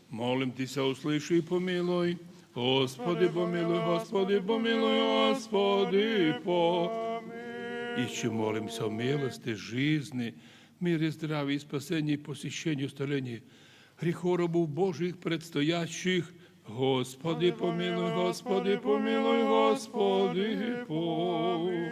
Молим Тися, услыши и помилуй. Господи, помилуй, Господи, помилуй, Господи, помилуй. Ищи, молимся о милости, жизни, мире, здравии, спасении, посещении, устранении грехов рабов Божьих предстоящих. Господи, помилуй, Господи, помилуй, Господи, помилуй.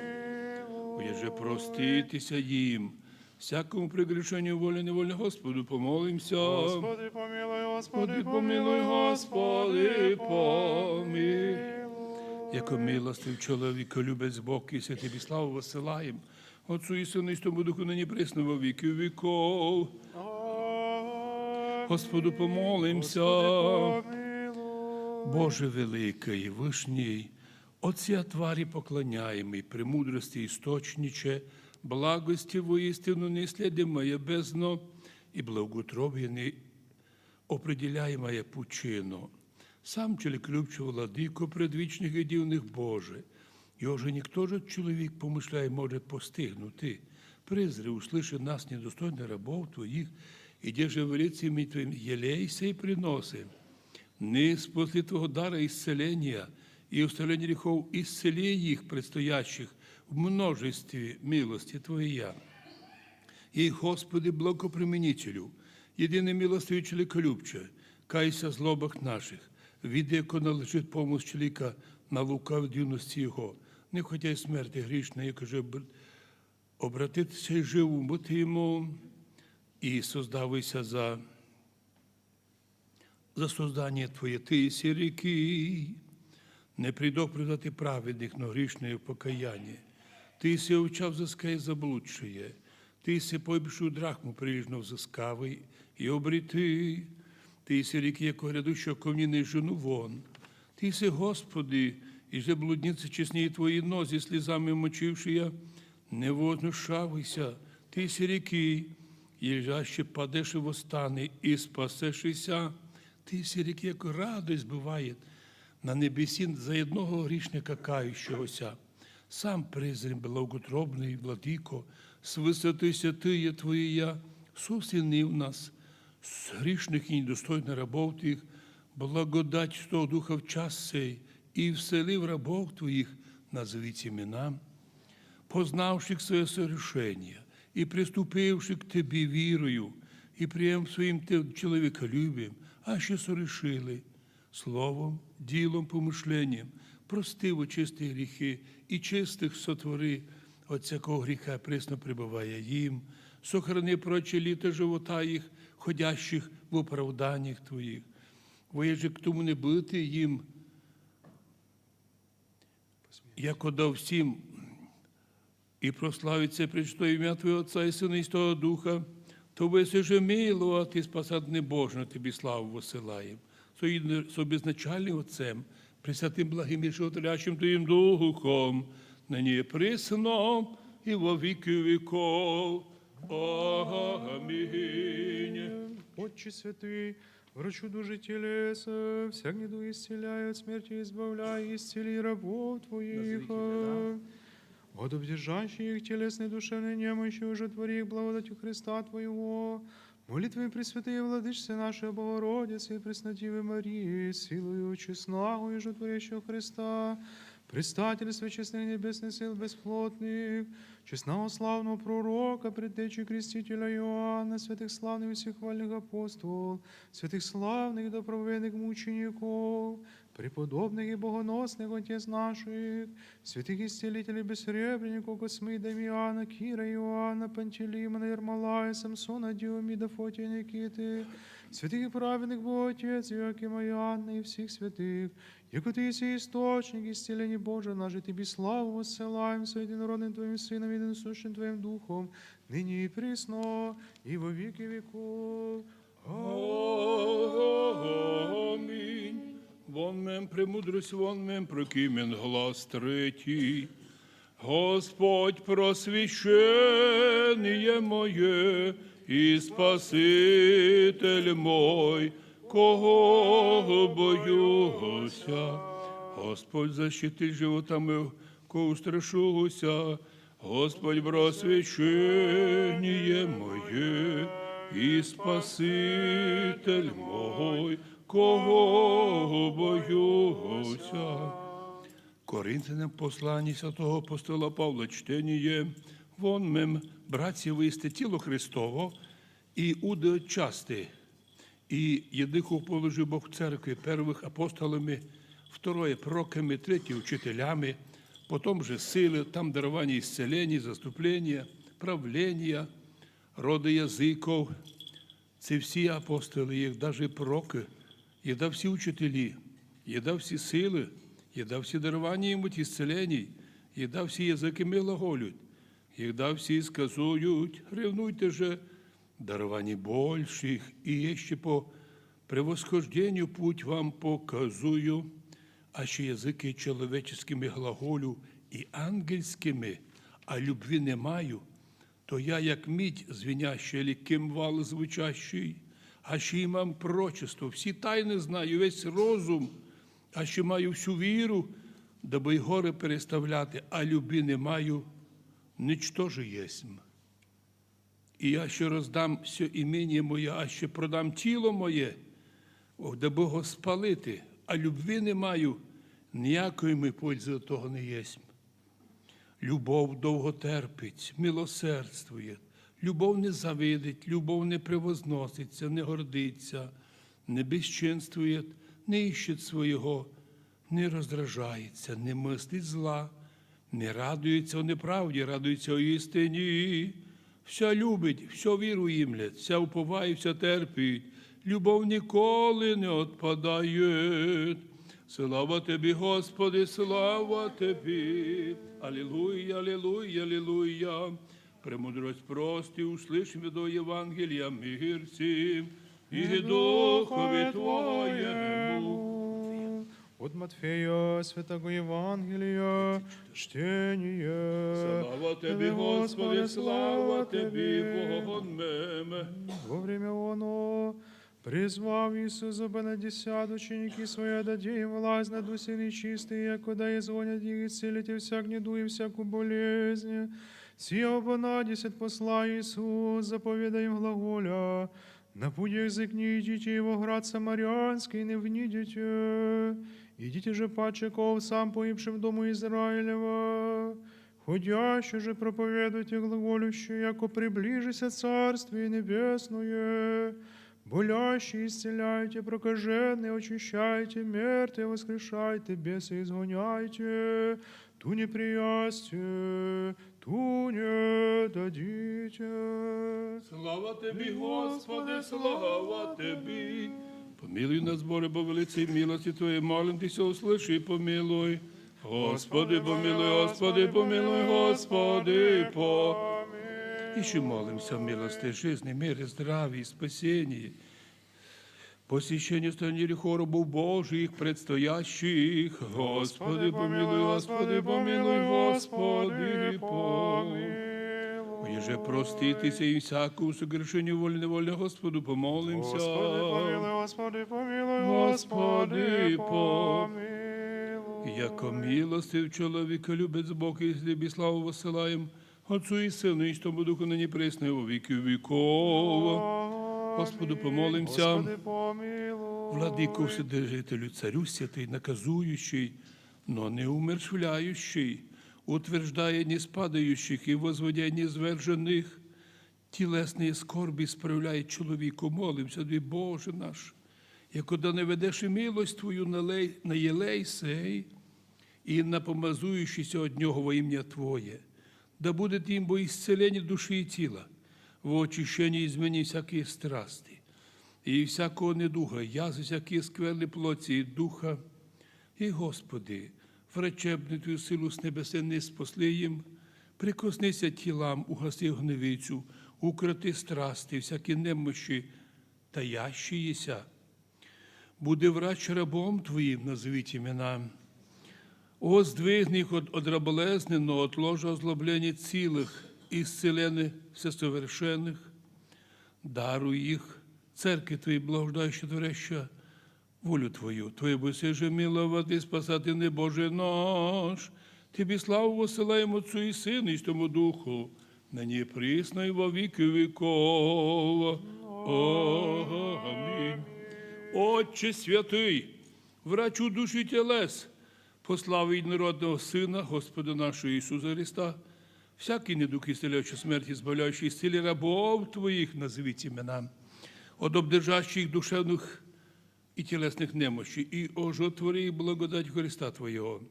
Уеже проститеся им всякому прегрешению воле-неволе, Господу помолимся. Господи, помилуй, Господи, помилуй, Господи, помилуй. Яко милостив человеколюбец Бог, и Тебе славу высылаем, Отцу и Сыну и Святому Духу, ныне и присно во веки веков. Аминь. Господу помолимся. Господи, помилуй. Боже великий и вышний, от сия твари поклоняемый, премудрости источниче, благости воистину неисследимая бездно и благоутробие неопределяемая пучину. Сам человеколюбче, Владыко предвечных и дивных Боже, и уже никто же человек, помышляя, может постигнуть. Ты презри, услыши нас, недостойных рабов Твоих, и держи в лице Твоим елей сей приносы. Низ после Твоего дара исцеления и устранение грехов, исцели их, предстоящих в множестве милости Твоя. И, Господи, благоприменителю, единый милостивый, человеколюбче, кайся о злобах наших, видя, яко надлежит помощь человека на лукавой двунности его, не хотя и смерти грешной, яко же бр-, обратится и живым быть ему, и создавайся за за создание Твое, Ты и все реки, не предох предати праведных, но грешные в покаянии. Ты и все уча взыскай заблудшие, Ты и все погибшую драхму прилежно взыскавай и обрети. Ты и все реки, яко грядущего ко мне наезжену вон. Ты и все, Господи, и же блудницы честнее Твои нози, слезами мочившие, не вознушавайся, Ты и все реки, и лежаще падеши восстани и спасешися, Ты и все реки, яко радость бывает на небеси за одного грешника кающегося. Сам презрен благоутробный Владыко, с высоты святые Твои я сусени в нас, с грешных и недостойных рабов Твоих, благодать Святого Духа в час сей, и вселив рабов Твоих, назовите имена, познавших свое совершение и приступивших к Тебе верою и прием своим Те-, человеколюбием, аще совершили словом, делом, помышлением, прости во честные грехи и честных сотвори от всякого греха, пресно пребывая им, сохрани прочь элиты живота их, ходящих в оправданиях Твоих. Воежи к тому не быты им, яко дав всем и прославится пречто имя Твоего Отца и Сына и Святого Духа, то вы же миловать и спасать небожно Тебе славу высылаем. Со, со безначальным Отцем, Пресвятым Благим и Животворящим Твоим Духом, ныне и пресно и во веки веков. Аминь. Отче святый, врачу души телеса, всяк недуг исцеляй, от смерти избавляй, исцели рабов Твоих. От обдержащих телесной и душевной немощи ужитвори их благодатью Христа Твоего. Молитвы Пресвятой Владычицы нашей Богородицы и Преснодевы Марии, силою честного и животворящего Христа, предстательства честных небесных сил бесплотных, честного славного пророка, предтечи крестителя Иоанна, святых славных и всех вольных апостол, святых славных и добровольных мучеников, преподобных и богоносных отец наших, святых исцелителей бессребренников Космы и Дамиана, Кира и Иоанна, Пантелеймона, Ермолая, Самсона, Диомида, Фотия, Никиты, святых и праведных Богоотец Иоакима и Анны и всех святых, яко Ты еси источник исцеления Божия, наш же Тебе славу воссылаем со Единородным Твоим Сыном, Единосущим Твоим Духом, ныне и присно, и во веки веков. Аминь. Вон мем премудрость, вон мем прокимен глас третий. Господь просвещение мое и Спаситель мой, кого боюся. Господь защититель живота моего, кого устрашуся. Господь просвещение мое и Спаситель мой, кого боюся. Коринфянам послание святого апостола Павла чтение. Вон мем, братья, вы исты тело Христово, и уды части. И единых положил Бог в церкви: первых апостолами, второе пророками, третье учителями, потом же силы, там дарование исцеления, заступления, правления, рода языков. Це всі апостолы, їх даже пророкы, їх дав всі учителі, їх дав всі силы, їх дав всі дарования им быть исцелений, їх дав всі языками глаголють, їх дав всі сказують, ревнуйте же дарований больших, и ещё по превосхождению путь вам показую, аще языки человеческими глаголю и ангельскими, а любви не маю, то я як медь звенящая или кимвал звучащий, аще имам пророчество, всі тайны знаю, весь розум, аще маю всю віру, дабы і горы переставляти, а любви не маю, ничто же єсмь. І я ще роздам все имение моє, а ще продам тіло моє, о, дабы його спалити, а любви не маю, Ниякой мы пользы того не есть. Любовь долго терпит, милосердствует. Любовь не завидит, любовь не превозносится, не гордится, не бесчинствует, не ищет своего, не раздражается, не мыслит зла, не радуется о неправде, радуется о истине. Вся любит, все веруемлет, вся уповает, вся терпит. Любовь николи не отпадает. Слава Тебе, Господи, слава Тебе. Аллилуйя, аллилуйя, аллилуйя. Премудрость прости, услышим до Евангелия мир сим и Духове Твоему. От Матфея Святого Евангелия чтение. Слава Тебе, Господи, слава Тебе, Вон мем. Во время оно, призвав Иисус Пятьдесят ученики Свои, дадя им власть над духи нечистыми, куда изгонят их, исцелите всяк недуг и всякую болезнь. Сие понадесят посла Иисус, заповедая им глаголя: на пути язык не идите, и во град самарянский не внидите. Идите же паче к овцам, погибшим дому Израилева. Ходящий же проповедуйте, глаголющий, яко приближися Царствие Небесное. Болящие исцеляйте, прокаженные очищайте, мертвые воскрешайте, бесы изгоняйте, ту не приясьте, ту не дадите. Слава Тебе, Господи, слава Тебе. Помилуй нас, Боже, по великой милости Твоей, молим Тебя, услыши и помилуй. Господи, помилуй, Господи, помилуй, Господи, помилуй. Ещё молимся о милости жизни, мире, здравии, спасении, посещении страны грехов, рабов Божьих предстоящих. Господи, помилуй, Господи, помилуй, Господи, помилуй. Еже простит и сей всякую согрешение вольно-невольно, Господу помолимся. Господи, помилуй, Господи, помилуй, Господи, помилуй. Яко милостив человеколюбец Бог, и Тебе славу воссылаем, Отцу и Сыну и Святому Духу, ныне и присно и во веки веков. Господу помолимся. Господи, помилуй. Владыко, Вседержителю, Царю святый, наказующий, но не умерщвляющий, утверждая ниспадающих и возводя низверженных, телесные скорби справляй человеку, молимся Тебе, Боже наш, и когда наведешь милость Твою на лей-, на елей сей и на помазующийся от Него во имя Твое, да будет им во исцеление души и тела, во очищение изменений всякие страсти и всякого недуга, язвы всякие скверны плоти и духа. И, Господи, врачебную Твою силу с небес ниспосли им, прикоснися телам, угаси гневицу, укроти страсти, всякие немощи, таящиеся. Буди врач рабом Твоим, назовите имена. Оздвигни их от, от раболезны, но от ложа озлоблений целых, исцелени всесовершенных. Даруй их церкви Твоей, блуждающей, творящей волю Твою. Твоя быси же миловать и спасать, Боже наш. Тебе славу воссылаем Отцу и Сыну и Святому Духу, ныне и присно и во веки веков. Аминь. Отче святый, врачу душ и телес, по славе единородного Сына, Господа нашего Иисуса Христа, всякий недуг исцеляющий, смерть избавляющий, исцели рабов Твоих, назовите имена, от обдержащих душевных и телесных немощей, и оживотвори благодать Христа Твоего.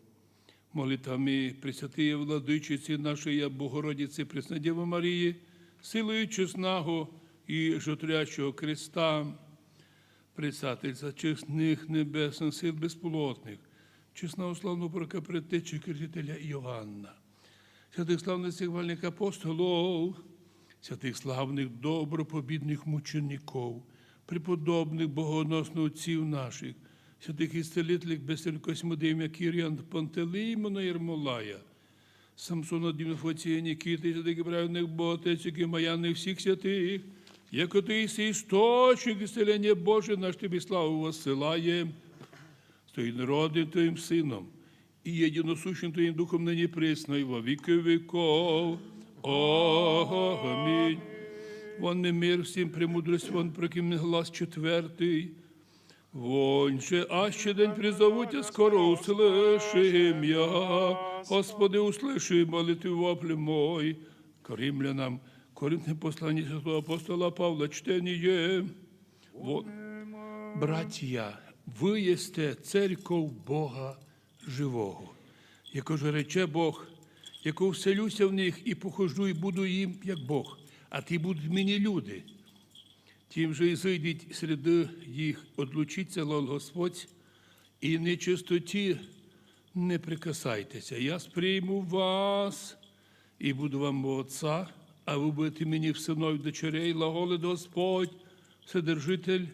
Молитвами Пресвятой Владычицы нашей Богородицы, Пресной Девы Марии, силою честного и животворящего креста, предстательница честных небесных сил бесплотных, честного славного пророка, предтечи крестителя Иоанна, святых славных сихвальных апостолов, святых славных добропобедных мучеников, преподобных богоносных отцов наших, святых исцелителей, бестренков Космодемия, Кириан, Пантелеймона, Ермолая, Самсона, Димофотия, Никиты, святых и праведных Ботецик и Маяны, всех святых, яко Ты есть источник исцеления, Боже наш, Тебе славу воссылаем, с Твоим народным Твоим Сыном и единосущим Твоим Духом, ныне и присно и во веки веков. Аминь. Вон мир всем премудрость, вон проким глаз четвертый. Воньше аще день призову тебя, скоро услышим я. Господи, услыши молитву вопли мой. К римлянам, Коринфянам послание святого апостола Павла, чтение. Вот, братья, вы есть церковь Бога живого. Яко же рече Бог, яко вселюся в них и похожу и буду им, як Бог, а ті будуть мені люди. Тим же изыдіть среди їх, отлучиться, лол Господь, и нечистоти не прикасайтеся. Я сприму вас и буду вам отца, а вы будете мені в сыновь дочерей, глаголит Господь, Вседержитель.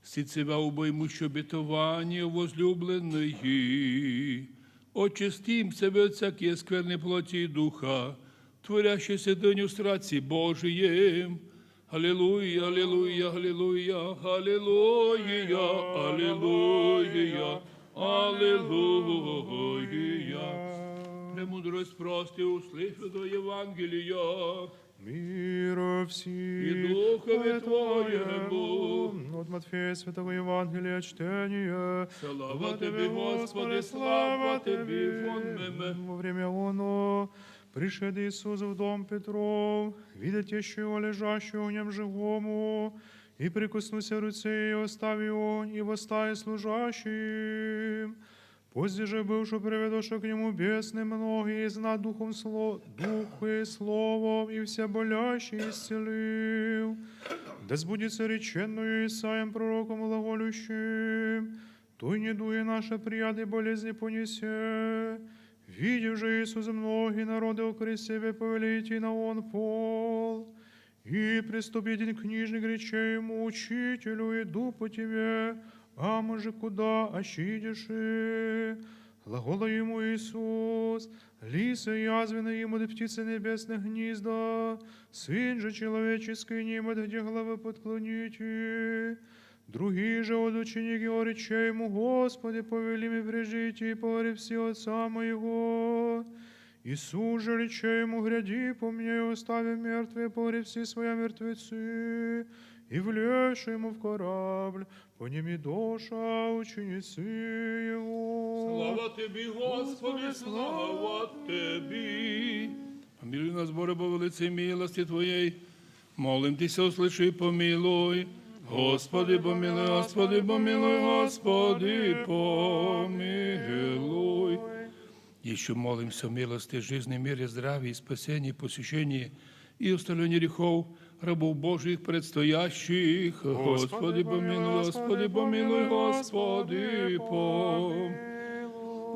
Сыцева убоймущу обетование, возлюбленные. Очистим себя от всякой скверной плоти и духа, творящейся дыню страсти Божиим. Аллилуйя, аллилуйя, аллилуйя, аллилуйя, аллилуйя, аллилуйя. Премудрость прости, услышь это Евангелие. Мир всем. И духови твоему. От Матфея святого Евангелия чтение. Слава тебе, Господи, слава тебе, Вон меме. Во время оно пришед Иисус в дом Петров, видит еще его лежащего в нем живому, и прикоснулся руцею, оставив он, и восстая служащим. Позже же, бывши приведоши к нему бесны многие, изгнать духом сло... духы словом, и все болящие исцелил. Да сбудется реченную Исаием пророком глаголющим: «Туй недуги наши прияд и болезни понесе». Видев же Иисус многие народы окрест себе, повелел идти на он пол. И приступ один книжник, рече ему: «Учителю, иду по тебе, а може куда, а сидишь?» Глагола ему Иисус: «Лисы язвенные имут птицы небесных гнезда, Сын же Человеческий не имеет где главы подклонить». Другие же от ученики, рече ему: «Господи, повели мы прежде идти погреб все отца моего». Иисус же, рече ему: «Гряди по мне, оставив мертвые погребцы своя мертвецы». И влезши ему в корабль, по ним и доша ученицы его. Слава Тебе, Господи, слава Тебе. Помилуй нас, Боже, по великой милости Твоей. Молим Тебя, услыши и помилуй. Господи, помилуй, Господи, помилуй, Господи, помилуй. Еще молимся о милости, жизни, мире, здравии, спасении, посещении и оставлении грехов рабов Божьих предстоящих. Господи, помилуй, Господи, помилуй, Господи, помилуй.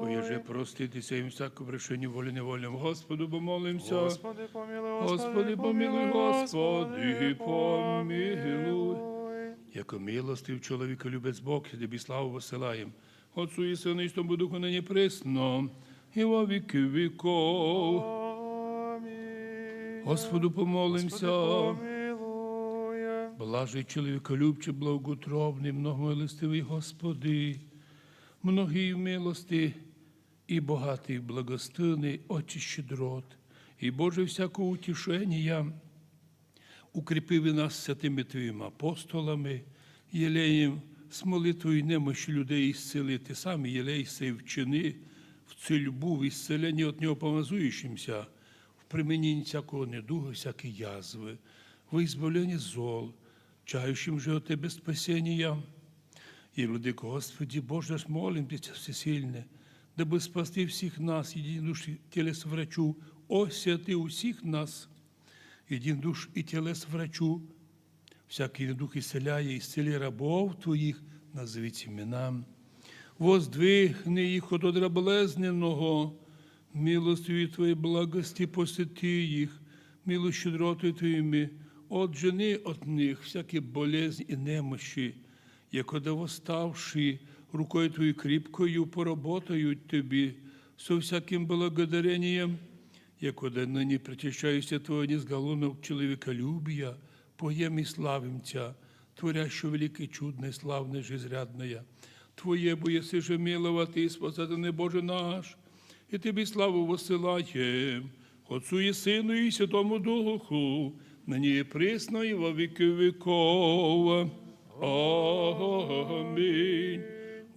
Ой, же проститеся им всякое прегрешение воле невольном. Господу помолимся. Господи, помилуй, Господи, помилуй, Господи, помилуй. Яко милостив, человеколюбец Бог, и Тебе славу высылаем, Отцу и Сыну и Святому Духу, ныне и присно, и во веки веков. Аминь. Господу помолимся. Господи, помилуй. Блажи, человеколюбче, благоутробный, многомилостивый Господи, многий в милости и богатый в благостыны, Отче щедрот, и Боже всякого утешения, укрепи нас святыми Твоими апостолами, елеем с молитвой немощи людей исцели, Ты сам елейся и в чины, в цельбу, в исцеление от него помазующимся, в применении всякого недуга, всякой язвы, в избавлении зол, чающим же от Тебя спасения. И, Владыка Господи Боже наш, молим Тебя всесильно, дабы спасти всех нас, единодуши телес врачу, освяти всех нас, единодуш и телес врачу, всякий недуг исцеляя, исцели рабов Твоих, назовите имена. Воздвигни их от одра болезненного, милостью Твоей благости посети их, милостью щедроты Твоими, отжени от них всякие болезни и немощи, якода восставшие рукой Твоей крепкою поработают Тебе со всяким благодарением, якода ныне причащающийся Твоего низгалунок человеколюбия, поем и славим Тебя, творящего великое, чудное, славное же, изрядное. Твоего еси же миловать и спасательный Боже наш, и Тебе славу высылаем, Отцу и Сыну и Святому Духу, ныне и присно и во веки веков. Аминь.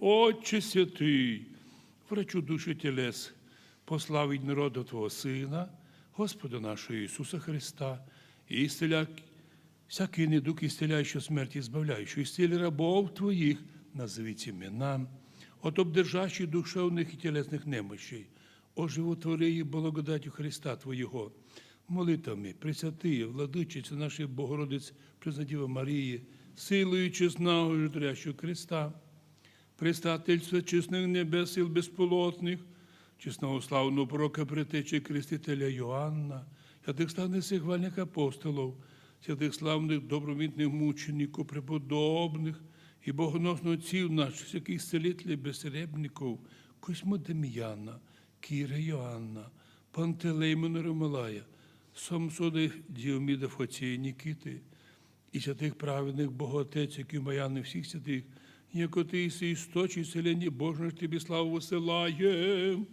Отче святый, врачу души телес, по славе народа Твоего Сына, Господа нашего Иисуса Христа, и исцеля всякий недуг, исцеляющий смерть, избавляющий, исцели рабов Твоих, назовите имена, от обдержащих душевных и телесных немощей, оживотвори их благодатью Христа Твоего, молитвами Пресвятые Владычицы нашей Богородицы Преснодевы Марии, силою честна ужитрящую Христа, предстательство честных небес, сил бесплотных, честного славного пророка, предтечи крестителя Иоанна, святых славных всех вольных апостолов, святых славных добровидных мучеников, преподобных и богоносных отцов наших, всяких исцелителей, бессребников, Кузьмы Дамиана, Кира Иоанна, Пантелеймона Ромалая, Самсона Диомида, Фотия Никиты, и святых праведных Бога Отец и Кимаяны всех святых, яко Ты есть источник исцеления Божьего, Тебе славу высылаем,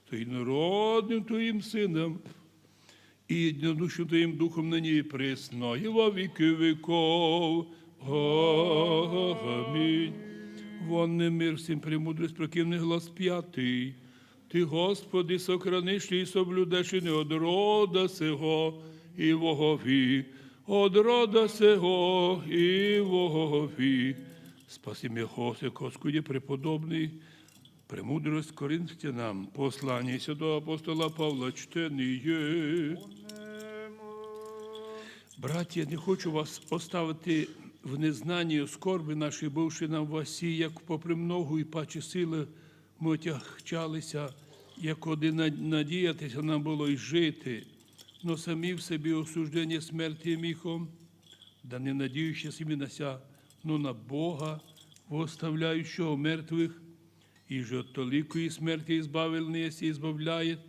Твоим народным Твоим Сыном, и единодушным Твоим Духом, ныне и пресно, и во веки веков. Аминь. Вон мир всем, премудрость, прокимный глаз пятый. Ты, Господи, сохранишь и соблюдашь и от рода сего и во веки, от рода сего и во веки. Спаси меня, Господи, преподобный, премудрость Коринфянам, послание святого апостола Павла, чтение. Братья, не хочу вас оставить в незнании скорби нашей, бывшей нам в России, як попремногу и паче силы мы отягчалися, як один на-, надіятися нам было і жити, но самі в собі осуждение смерти міхом, да не надіючись именно ся, но на Бога, восставляющего мертвых, и же от толикой смерти избавил нас и избавляет,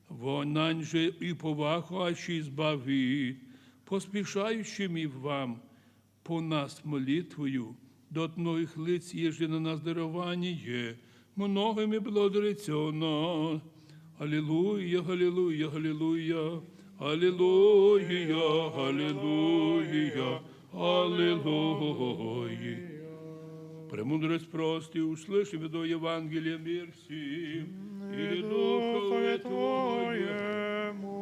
вон нань же и повахающий избавит, поспешающими вам по нас молитвою, да от многих лиц ежели на нас дарование, многими благодарится нас. Аллилуйя, аллилуйя, аллилуйя, аллилуйя, аллилуйя, аллилуйя. Премудрость прости, услышим до Евангелия мир всем, и духове Твоему.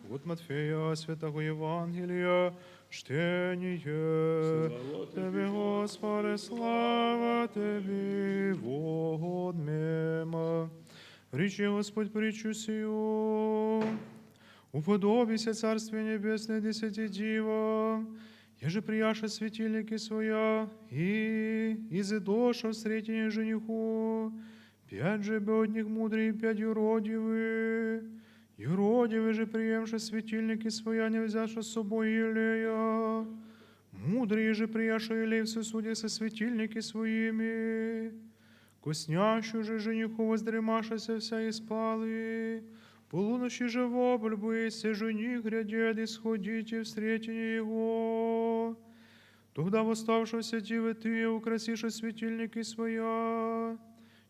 От Матфея святого Евангелия чтение. Слава Тебе, Господи, слава Тебе, водмема. Речи Господь притчу сию: уподобися Царствие Небесное десяти дивам, еже прияша светильники своя, и изыдоша встретине жениху, пять же бедных мудрые, пять юродивые. Юродивые же, приемши светильники своя, не взявши с собой елея. Мудрые же, прияша елей в сосуде со светильники своими. Ко снящему же жениху воздремавшаяся вся и спала. Полуночи же вопль будет: все жених грядет, исходите, встретите его. Тогда восставши дивы ты, украсишь светильники своя.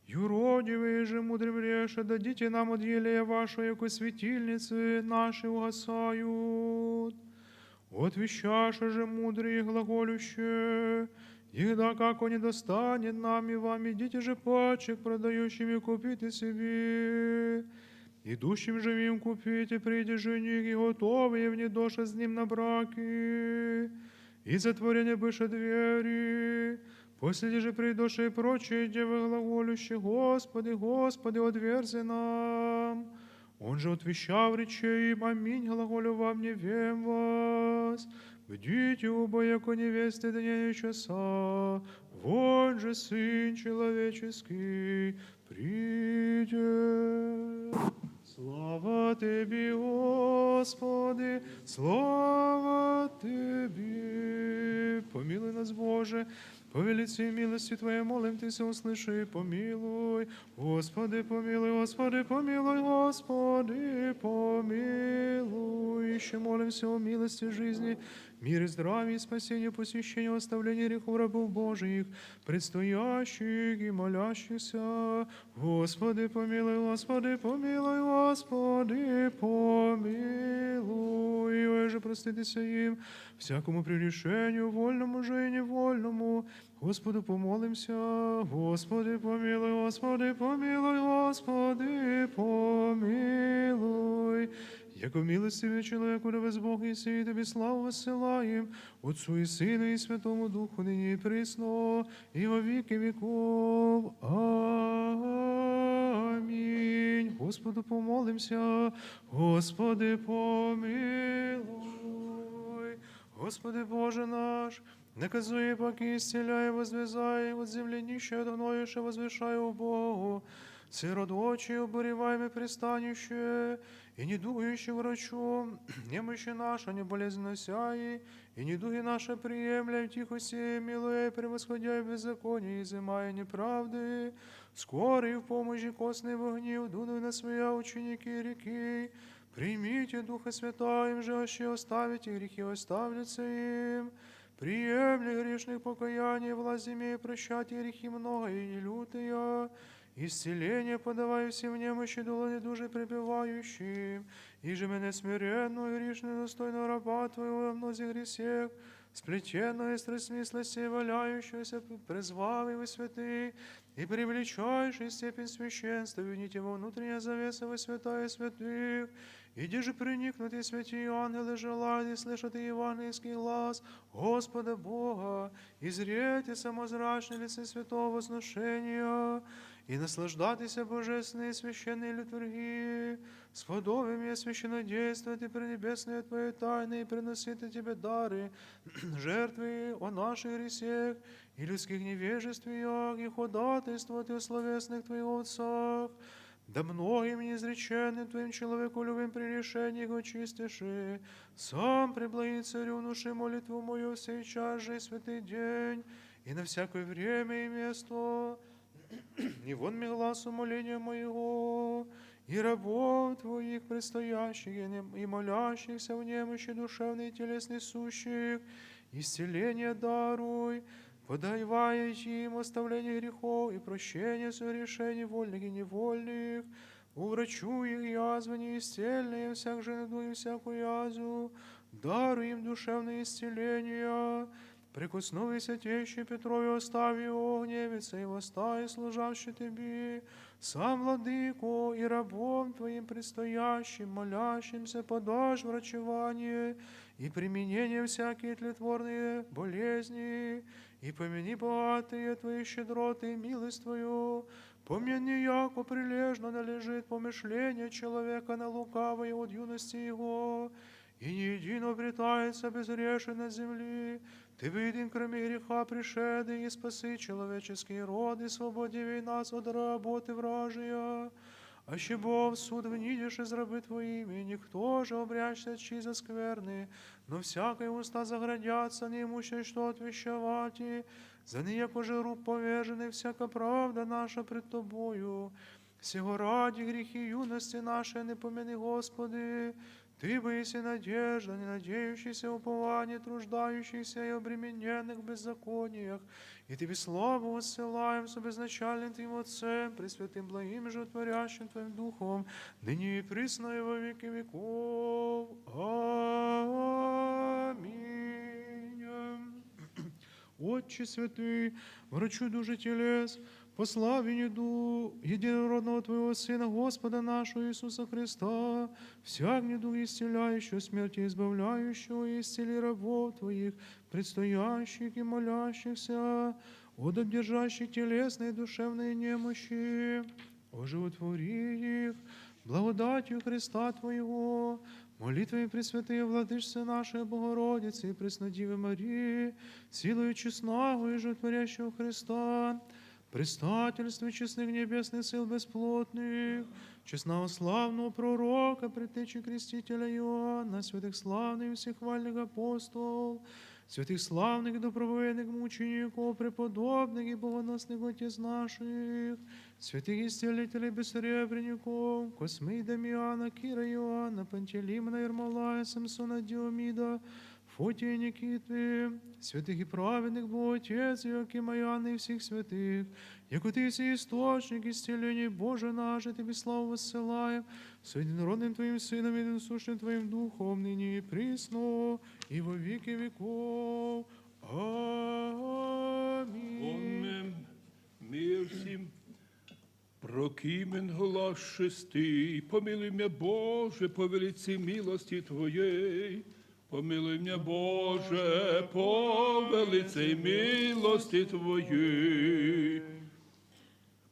Юродивые же мудрым реша: дадите нам от елея вашего, яко светильницы наши угасают. Отвечаша же мудрые глаголющие: егда как он не достанет нам и вам, идите же паче к продающим и купите себе. Идущим же им купите, придя жених, и готовые внедоша с ним на браки, и затворение быше двери. После же придоша и прочие девы глаголющие: Господи, Господи, отверзи нам. Он же отвечав, рече им: аминь глаголю вам, не вем вас. Бдите оба, яко невесты дня и часа, вот же Сын Человеческий придет. Слава Тебе, Господи, слава Тебе. Помилуй нас, Боже, По великой милости Твоей молим Ты, все услыши и помилуй. Господи, помилуй, Господи, помилуй, Господи, помилуй. Еще молимся о милости жизни, мире, здравии и спасении, посвящении, оставлении грехов рабов Божиих, предстоящих и молящихся. Господи, помилуй, Господи, помилуй, Господи, помилуй. И же проститеся им всякому прегрешению, вольному же и невольному. Господу помолимся. Господи, помилуй, Господи, помилуй, Господи, помилуй. Яко милостивый человек, удовлетворен Бог, и сей Тебе славу воссылаем, Отцу и Сыну и Святому Духу, ныне и присно, и во веки веков. Аминь. Господу помолимся. Господи, помилуй. Господи Боже наш, наказуй паки, исцеляй, возвязай от земли нищие, от гноя возвышай, о Богу, сирот очи, обуреваемый пристанище, и недугующих врачу, немощи наши болезни носяй, и недуги наши приемляй в тихости, милуя, превосходя беззаконие, изымая неправды, скорый в помощи, костный в огне, вдунув на своя ученики реки. Примите Духа Святаем же, аще оставите грехи, оставятся им. Приемли грешных покаяние, власть имея прощать грехи много и нелютые. Исцеление подавай всем немощи, долоне души пребывающим. И же мене смиренную, грешную, достойную раба Твоего во многих грехах, сплетенную страстьми сластей валяющуюся, призвав его святых, и привлечающий степень священства, вините во внутренняя завеса во святая святых, и где же приникнут и святые ангелы желают и слышат и евангельский глаз Господа Бога, и зреть и самозрачные лисы святого возношения, и наслаждатися божественной и священной литургии, сподобим и священнодействовать и пренебесные Твои тайны, и приносить Тебе дары, жертвы о наших грехах и людских невежествиях, и ходатайствовать о словесных Твоих отцах, да многим неизреченным Твоим человеколюбием прегрешениях очистишь. Сам преблаги, Царю, внуши молитву мою сей час же и святый день, и на всякое время и место, и вон ми гласу моления моего, и рабов Твоих, предстоящих и не-, и молящихся в немощи душевной и телесной сущих, исцеление даруй, подавая им оставление грехов и прощение согрешений вольных и невольных, уврачуй их язвы неисцельные, всяк же недуг и всякую язву, даруй им душевное исцеление. Прикоснув и святейшей Петрове, оставь его гневиться и востай, служащий Тебе, сам, Владыко, и рабом Твоим предстоящим, молящимся, подашь врачевание и применение всякие тлетворные болезни, и помяни богатые Твои щедроты и милость Твою, помяни, яко прилежно належит помышление человека на лукавое от юности его, и не едино обретается безгрешен на земли. Ты бы один, кроме греха, пришедший, и спаси человеческий род, и освободи нас от работы вражия. Аще бо в суд внидишь из рабы Твоими, и никто же обрящется чист от скверны, но всякие уста заградятся неимущее что отвещевать, и за неякожий рук повержены всяка правда наша пред Тобою. Всего ради грехи юности нашей не помяни, Господи. Ты бы есть и надежда, не надеющийся, упование труждающихся и обремененных в беззакониях, и Тебе славу воссылаем с безначальным Твоим Отцем, Пресвятым, Благим, Животворящим Твоим Духом, ныне и присно и во веки веков. Аминь. Отче святый, врачуй души телес, по славе Ду-, единородного Твоего Сына, Господа нашего Иисуса Христа, всяк недуг исцеляющего, смерти избавляющего, исцели рабов Твоих, предстоящих и молящихся, от обдержащих телесные и душевные немощи, оживотвори их благодатью Христа Твоего, молитвами Пресвятой Владычицы нашей Богородицы и Преснодевы Марии, силою честного и животворящего Христа, предстательстве честных небесных сил бесплотных, честного славного пророка, предтечи крестителя Иоанна, святых славных и всех вальных апостол, святых славных и добровольных мучеников, преподобных и богоносных отец наших, святых исцелителей бессеребренников, Космы и Дамиана, Кира и Иоанна, Пантелеймона, Ермолая, Самсона, Диомида, Фотия и Никиты, святых и праведных Богоотец Иоакима и Анны и всех святых, яко Ты есть источник исцеления, Боже наш, и Тебе славу воссылаем, с единородным Твоим Сыном, единосущим Твоим Духом, ныне и присно, и во веки веков. Аминь. Помни мир всем. Прокимен глас шестый. Помилуй меня, Боже, по великой милости Твоей. Помилуй меня, Боже, по великой милости Твоей.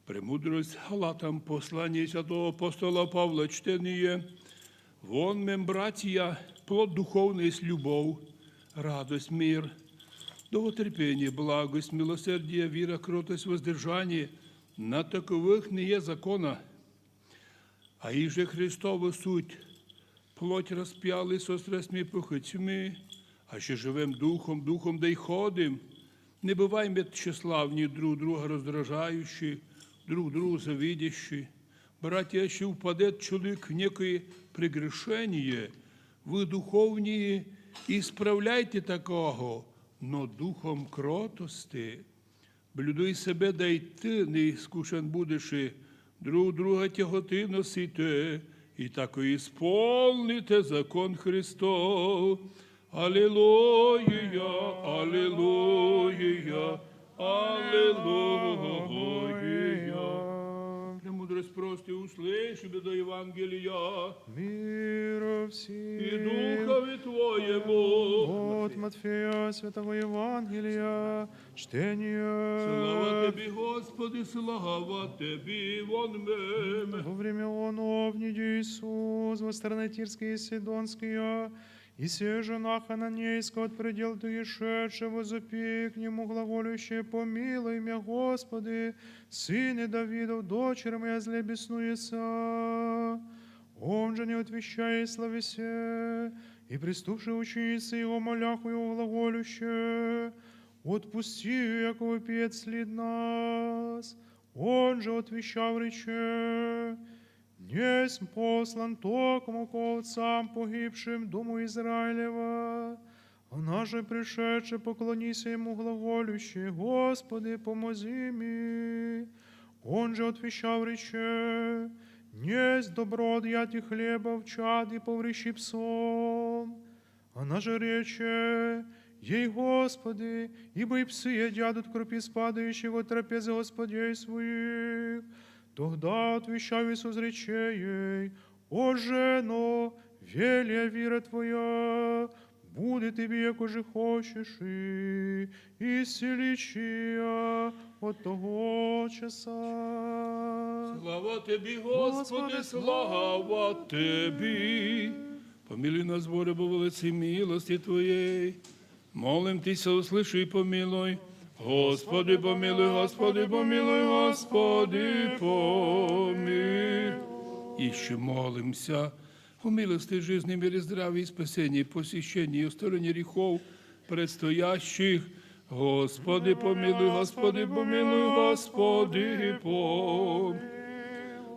Премудрость Галатам, послание святого апостола Павла, чтение. Вон мем, братья, плод духовный есть любовь, радость, мир, долготерпение, благость, милосердие, вера, кротость, воздержание. На таковых не есть закона. А иже Христова суть: плоть распяли со страстьми похотями, аще живем Духом, Духом да и ходим. Не бываем ведь тщеславны, друг друга раздражающие, друг другу завидящие. Братья, если упадет человек в некое прегрешение, вы, духовные, исправляйте такого, но духом кротости. Блюдуй себе, да и ты не искушен будешь, и друг друга тяготы носите, и так и исполните закон Христов. Аллилуйя, аллилуйя, аллилуйя. Премудрость, просто услышь беду Евангелия. Мир всем. И духови твоему. От Матфея святого Евангелия. Чтение. Слава Тебе, Господи, слава Тебе, вон мем. Во время оно внеди Иисус во страны Тирские и Сидонские, и сие жена хананейская от предел туи шедшая, возопи к Нему глаголюще: «Помилуй меня, Господи, сыне Давидов, дочери моя зле беснуется». Он же, не отвечая, словесе, и приступши ученицы Его, молях Его глаголюще: «Отпусти, яко вопиет среди нас». Он же, отвечав, рече: «Несть послан токмо к овцам погибшим дому Израилева». Она же, пришедши, поклонися Ему глаголюще: «Господи, помози мне». Он же, отвечав, рече: «Несть добро от яти хлеба в чад и поврищи псом». Она же рече ей: «Господи, ибо и псы едят от крупиц падающих от трапезы Господей своих». Тогда, отвечав, Иисус рече ей: «О жено, велия вера твоя, будет тебе, яко же хочешь, и исцелись от того часа». Слава Тебе, Господи, слава Тебе! Помилуй нас, Боже, по великой милости Твоей. Молим Тися, услыши и помилуй. Господи, помилуй, Господи, помилуй, Господи, помилуй. Еще молимся о милости жизни, мире, здравии, спасении, посещении и оставлении грехов предстоящих. Господи, помилуй, Господи, помилуй, Господи, помилуй.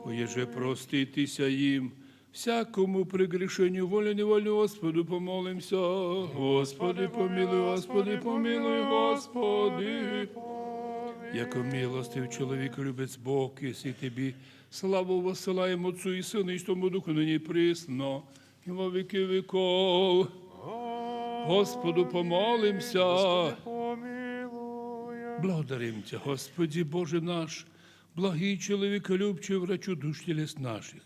О, еже прости Тися им всякому прегрешению, воле-неволе, Господу помолимся. Господи, помилуй, Господи, помилуй, Господи, помилуй. Яко милостив, человеколюбец Бог, если Тебе славу воссылаем Отцу и Сыну и Святому Духу, ныне и присно, и во веки веков. Господу помолимся. Господи, помилуй. Благодарим Тебя, Господи Боже наш, благий, человеколюбчий, врачу душ телес наших,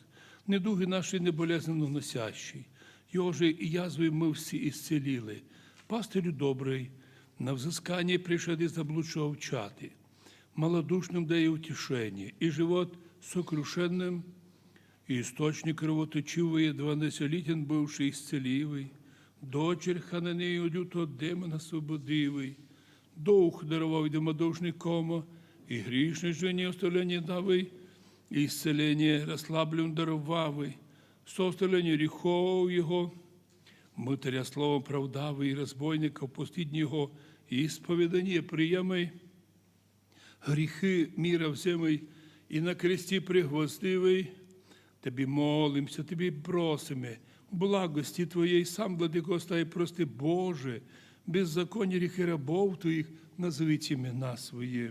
недуги наши не болезны, но носящий, ёжи и язвы мы все исцелили. Пастырю добрый, на взыскание пришед и заблудшего в чаты, малодушным дай утешение, и живот сокрушенным, и источник кровоточивый, едва населитель бывший, исцеливый, дочерь Хананею люто демон освободивый, дух даровавый, да малодушный комо, и грешной жене оставление давый, исцеление расслаблен даровавый, составление грехов его, Мытаря словом правдавый, и разбойника в пустыне его исповедание приемый, грехы мира вземый и на кресте пригвоздивый, Тебе молимся, Тебе просиме благости Твоей, сам, Владыко, стай прости, Боже, беззаконие грехи рабов Твоих назовите имена Свои.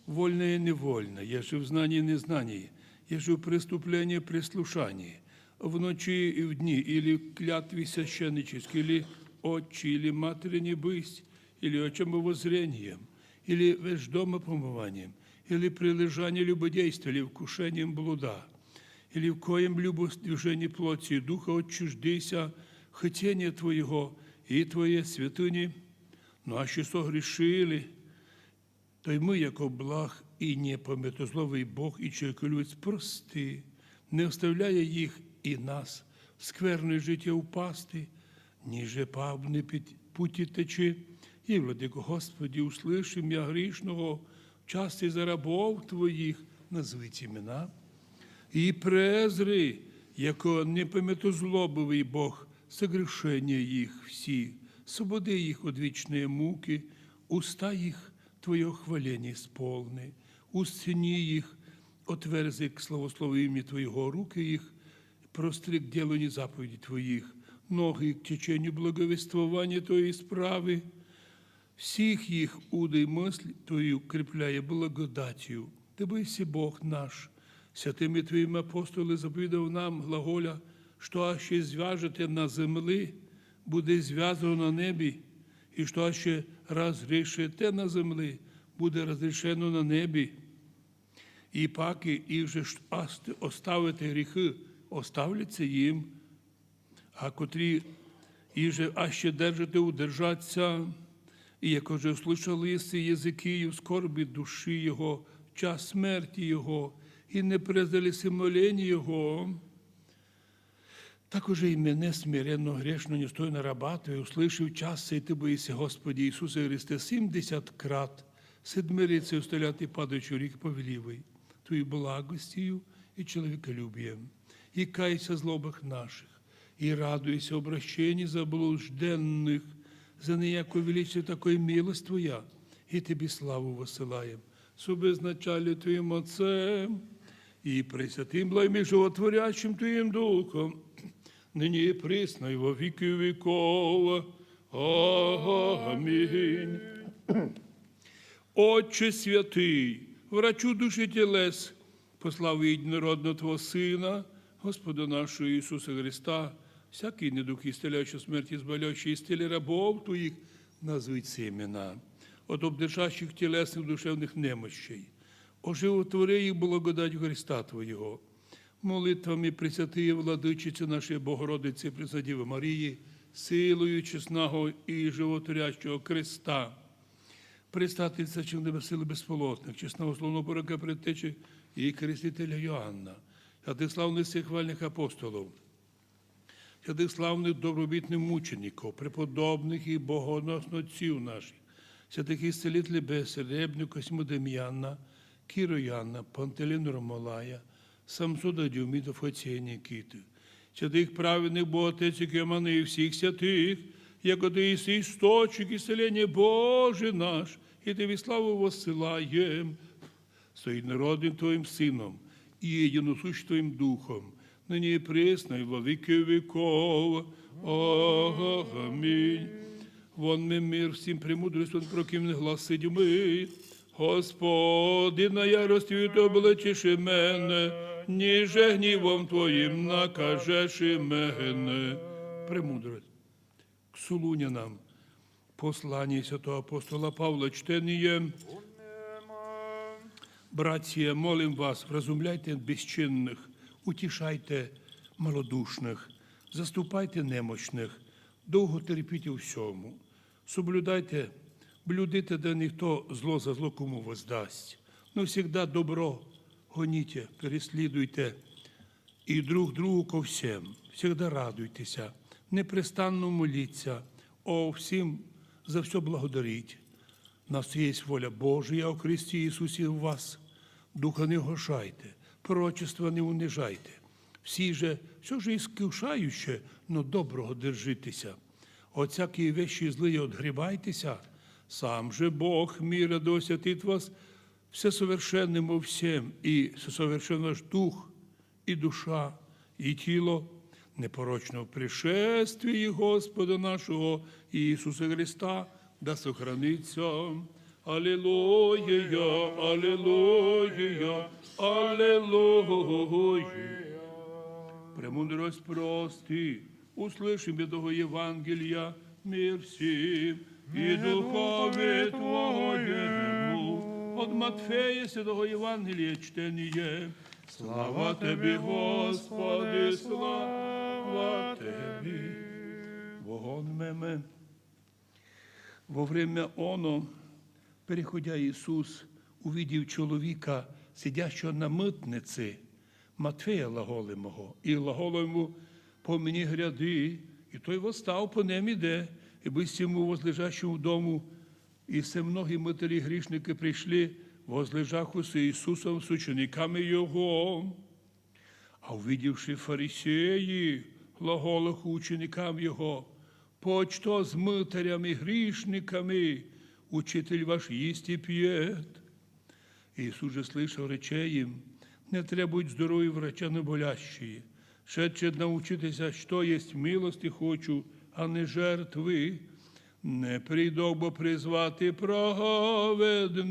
Вольное и невольное, ежи в знании и незнании, ежи в преступлении и прислушании, в ночи и в дни, или в клятве священнической, или отчи, или материне быть, или отчим воззрением, или веждомопомыванием, или прилежанием любодействия, или вкушением блуда, или в коем-либо движении плоти и духа, отчуждися хотения Твоего и Твоей святыни. Но аще согрешили, то и мы, яко благ и непомятозлобный Бог и человеколюбец, прости, не оставляя их и нас в скверное житие упасти, ниже пагубный пит-, пути течи. И, Владыко Господи, услышим я грешного, в части за рабов Твоих назовите имена. И презри, яко непомятозлобный Бог, согрешения их все, освободи их от вечной муки, уста их Твое хваление исполни, устыни их, отверзи к славословию имени Твоего, руки их простри к деланию заповедей Твоих, ноги к течению благовествования Твоей справы, всех их уды мысль Твою укрепляя благодатью. Ты быси Бог наш, святыми Твоими апостолы заповедав нам, глаголя, что аще звяжете на земли, буде звязано на небе, и что аще разрешите на земли, буде разрешено на небе. И паки, и же ш-, аст-, оставите грехы, оставляться им, а котрі, и же аще держите, удержаться, и як уже услышал єси языки и скорби души его в час смерти его, и не презрели моление его. Так уже и мене смиренно, грешно, недостойно раба Твоего, услышав час сей, Ты быси, Господи Иисусе Христе, семьдесят крат сидмерится и усталят и падающий рик повеливый Твоей благостью и человеколюбием. И кайся злобах наших, и радуйся обращению заблужденных, за неяко величие такой милость Твоя, и Тебе славу высылаем, с безначалием Твоим Отцем и Пресвятым Благим и Животворящим Твоим Духом, ныне и присно и во веки веков. Аминь. Отче святый, врачу души телес, послав единородного Твоего Сына, Господа нашего Иисуса Христа, всякий недуг исцеляющий, смерть избавляющий, исцели рабов Твоих, назовите имена, от обдержащих телесных, душевных немощей, оживотвори их благодать Христа Твоего. Молитвами Пресвятой Владычицы нашей Богородицы Преснодевы Марии, силою честного и животворящего креста, предстательницы силы бесплотных, честного славного пророка, предтечи и крестителя Иоанна, святых славных всех вальных апостолов, святых славных добровольных мучеников, преподобных и богоносных отцов наших, святых исцелителей бессеребренную Косьму Дамиана, Киру Иоанна, Пантелеймона Ромалая, Самсона Дюмида, Фоция Никиты, святых праведных Богоотец Экимана и всех святых, яко Ты есть источник исцеления Божий наш, и Тебе славу воссылаем со единородным Твоим Сыном и единосущим Твоим Духом, ныне и пресно и во веки веков. Аминь. Вонми мир всем, премудрость вон прокимных глаз седьмых. Господи, на ярость Твою Ты облачишь именно, ниже гневом Твоим накажешь именно. Премудрость. К Солунянам. Послание святого апостола Павла, чтение. Братья, молим вас, вразумляйте бесчинных, утешайте малодушных, заступайте немощных, долго терпите всему. Соблюдайте, блюдите для них то зло за зло кому воздаст, но всегда добро гоните, преследуйте, и друг другу ко всем всегда радуйтеся, непрестанно молиться, о всем за все благодарить. Нас есть воля Божия о Христе Иисусе в вас. Духа не угошайте, пророчество не унижайте, Все же, все же искушающее, но доброго держитеся. От всякие вещи злые отгребайтеся. Сам же Бог мира да освятит вас всесовершенным во всем, и всесовершен ваш дух, и душа, и тело, непорочно в пришествии Господа нашего Иисуса Христа, да сохранится. Аллилуйя, аллилуйя, аллилуйя. Премудрость прости, услышим Святого Евангелия, мир всем и Духови Твоему. От Матфея Святого Евангелия чтение. Слава Тебе, Господи, слава Тебе. Вогон меме. Во время оно, переходя, Иисус увидів чоловіка, сидящого на митниці, Матфея глаголемого, и глаголов йому: «Помяни гряды». И той восстав, по ним іде, и бысть йому, возлежащему в дому. И все многие мытари и грешники пришли, возлежавши с Иисусом, с учениками Його. А увидевши фарисеи, глаголах ученикам Його: «Почто с мытарями и грешниками Учитель ваш есть и пьет?» Иисус же, слыша, рече им: «Не требует здоровый врача, но болящие. Шедше научитеся, что есть милости хочу, а не жертвы. Не придобо призвати праведники,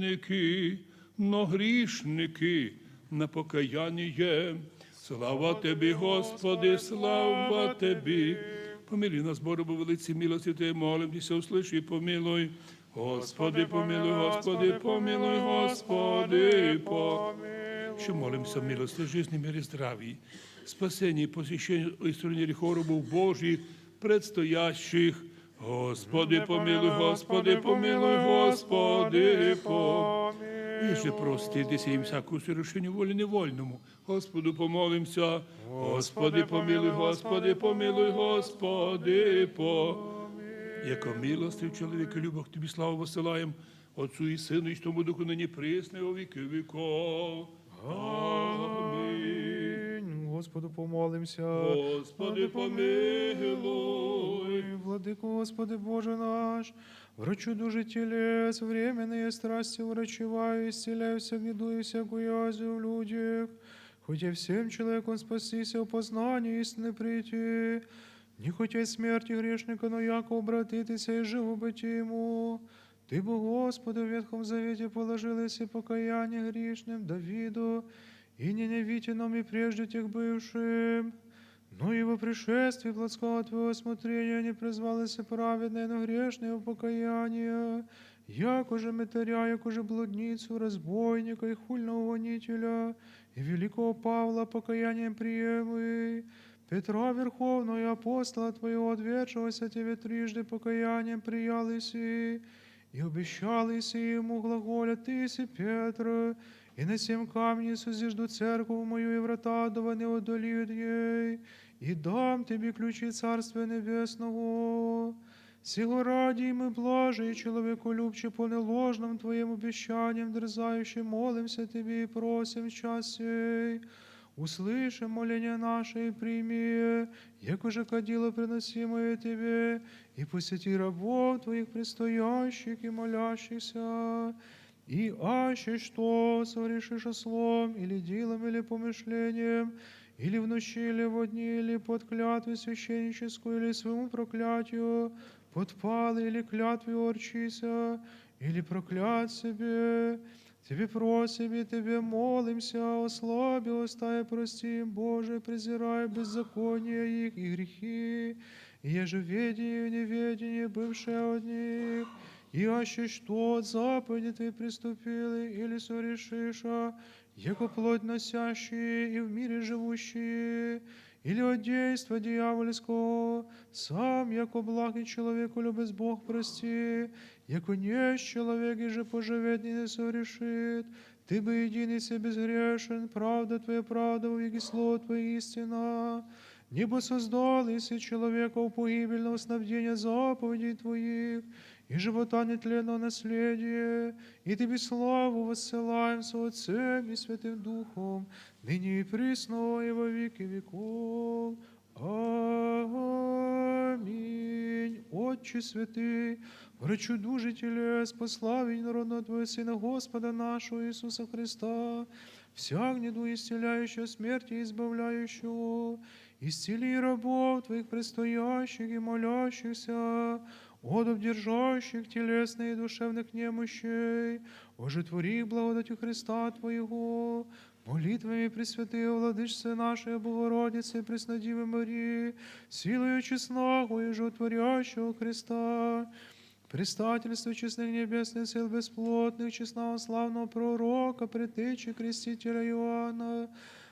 но грешники на покаяние. Слава Тебе, Господи, слава Тебе». Помилуй нас, Боже, по великій милости Твоей, молим Тебя, услыши и помилуй. Господи, помилуй, Господи, помилуй, Господи, помилуй. Еще молимся о милости жизни, мире, здравии, спасении, посещении и устранении грехов рабов Божьих, предстоящих. Господи, помилуй, Господи, помилуй, Господи, помилуй. И же прости десим всякую согрешение воле невольному. Господу помолимся. Господи, помилуй, Господи, помилуй, Господи, помилуй. Яко милостивый человек и любовь к Тебе славу высылаем Отцу и Сыну и Святому Духу, ныне пресно и во веки веков. Аминь. Господу помолимся. Господи, помилуй. Владыко, Господи Боже наш, врачу души и телес, временные страсти врачевай, исцеляй всех недуг и всякую язву в людях, хотя всем человеком спастись и в познание истины прийти, не хотя смерти грешника, но яко обратитеся и живо быти ему. Ты бы, Господи, в Ветхом Завете положил и покаяние грешным Давиду, и ненавидимым и прежде тех бывшим. Но и во пришествии плотского Твоего смотрения не призвал и праведное, но грешное покаяние, яко же мытаря, яко же блудницу, разбойника и хульного гонителя, и великого Павла покаянием приемы, Петра, верховного апостола Твоего, отвергшегося Тебе трижды покаянием приял иси, и обещал иси ему, глаголя: Ты иси Петр, и на сем камне созижду церковь мою, и врата адова не одолеют ей, и дам Тебе ключи Царствия Небесного. Сего ради мы, блажи и человеколюбче, полный ложным Твоим обещанием дерзающий, молимся Тебе и просим в час сей: услыши моление наше и прими, яко же кадило, приносимое Тебе, и посети рабов Твоих, предстоящих и молящихся. И аще что согрешишь словом, или делом, или помышлением, или в ночи, или во дни, или под клятвой священническую, или своему проклятию подпал, или клятве орчися, или проклят себе, Тебе просим и Тебе молимся, ослаби уста и прости им, Боже, презирая беззаконие их и грехи, и ежеведение и неведение, бывшее от них, и аще что от заповеди Твоей приступили или согрешиша, яко плоть носящие и в мире живущие, или от действа дьявольского, сам, яко благ и человеколюбец, Бог прости, яко не человек и же поживет, не согрешит. Ты бы единый се безгрешен, правда Твоя правда, и слово Твое истина. Небо создал, и свет человека у погибель на основание заповедей Твоих, и живота нетленного наследия, и Тебе славу воссылаем со Отцем и Святым Духом, ныне и присно и во веки веков. Аминь. Отче святый, врачу души телес, по славе народного Твоего Сына, Господа нашего Иисуса Христа, всяк недуг исцеляющего, смерти избавляющего, исцели рабов Твоих, предстоящих и молящихся, от обдержащих телесных и душевных немощей, ожитвори их благодатью Христа Твоего, молитвами Пресвятой Владычицы нашей Богородицы Преснодевы Марии, силою честного и животворящего Христа, предстательство честных небесных сил бесплотных, честного славного пророка, предтечи крестителя Иоанна,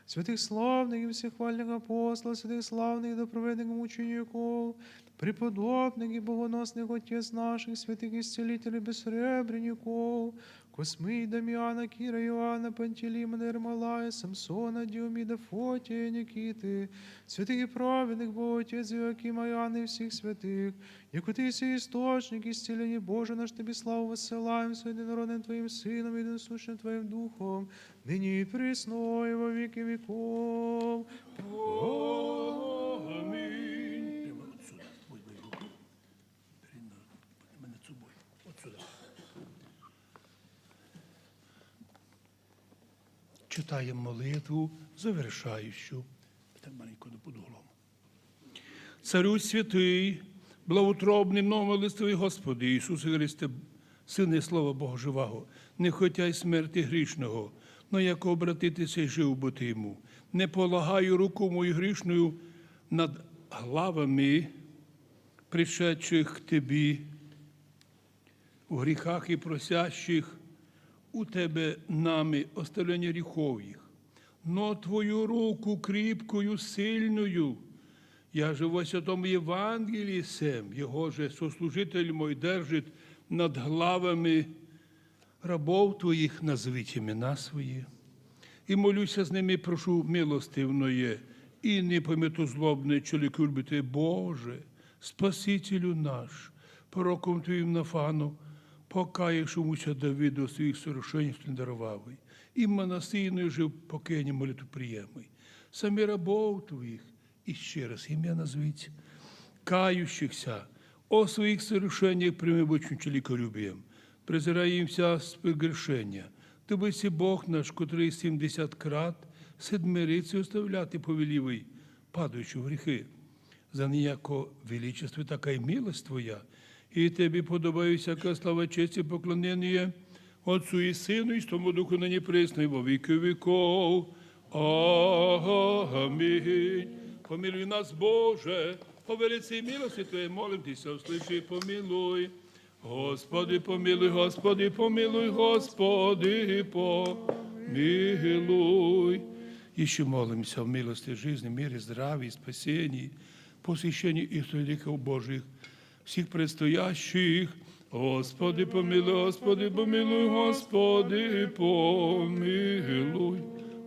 святых славных и всех вальных апостолов, святых славных и доправедных мучеников, преподобных и богоносных отец наших, святых исцелителей бессребренников, Космы и Дамиана, Кира, Иоанна, Пантелеймона, Ермолая, Самсона, Диомида, Фотия, Никиты, святых и праведных, Богу Отец Иоакима, Иоанна и всех святых, яко Ты есть источник исцеления. Боже наш, Тебе славу воссылаем со Единородным Твоим Сыном, единосущим Твоим Духом, ныне и присно и во веки веков. Аминь. Прямо отсюда. Ой, ой, ой. Перед над собой. Отсюда. Читаем молитву завершающую. Так маленько под углом. Царю святый, благоутробный, много милостивый Господи Иисусе Христе, Сыне Слова Бога живаго, не хотя и смерти грешного, но яко обратитесь и жив быти Ему, не полагаю руку мою грешную над главами, пришедших к Тебе в грехах и просящих у Тебе нами оставление грехов их, но Твою руку крепкую, сильную, я же во святом Евангелии всем, Его же сослужитель мой держит над главами рабов Твоих, назовите имена свои. И молюсь с ними, прошу милостивное, и не помету злобное, человеколюбие Твое, Боже, Спасителю наш, пророком Твоим Нафану, покаявшемуся Давиду о своих согрешениях даровавый, и Манасею же покаяние молитву приемый. Сами рабов Твоих, еще раз имя назовите, кающихся о своих согрешениях прямым обычным человеколюбием, презираем вся прегрешения. Ты быси Бог наш, который семьдесят крат сидмерится и оставляет и повеливый падающего в грехы. За неяко величество такая милость Твоя, и Тебе подобает всякая слава, честь и поклонение, Отцу и Сыну и Святому Духу, ныне пресно и во веки веков. Аминь. Помилуй нас, Боже, по великой милости Твоей молим Тебя, услыши и помилуй. Господи, помилуй, Господи, помилуй, Господи, помилуй. Еще молимся о милости жизни, мире, здравии, спасении, посещении и трудников Божьих, всех предстоящих. Господи, помилуй, Господи, помилуй, Господи, помилуй.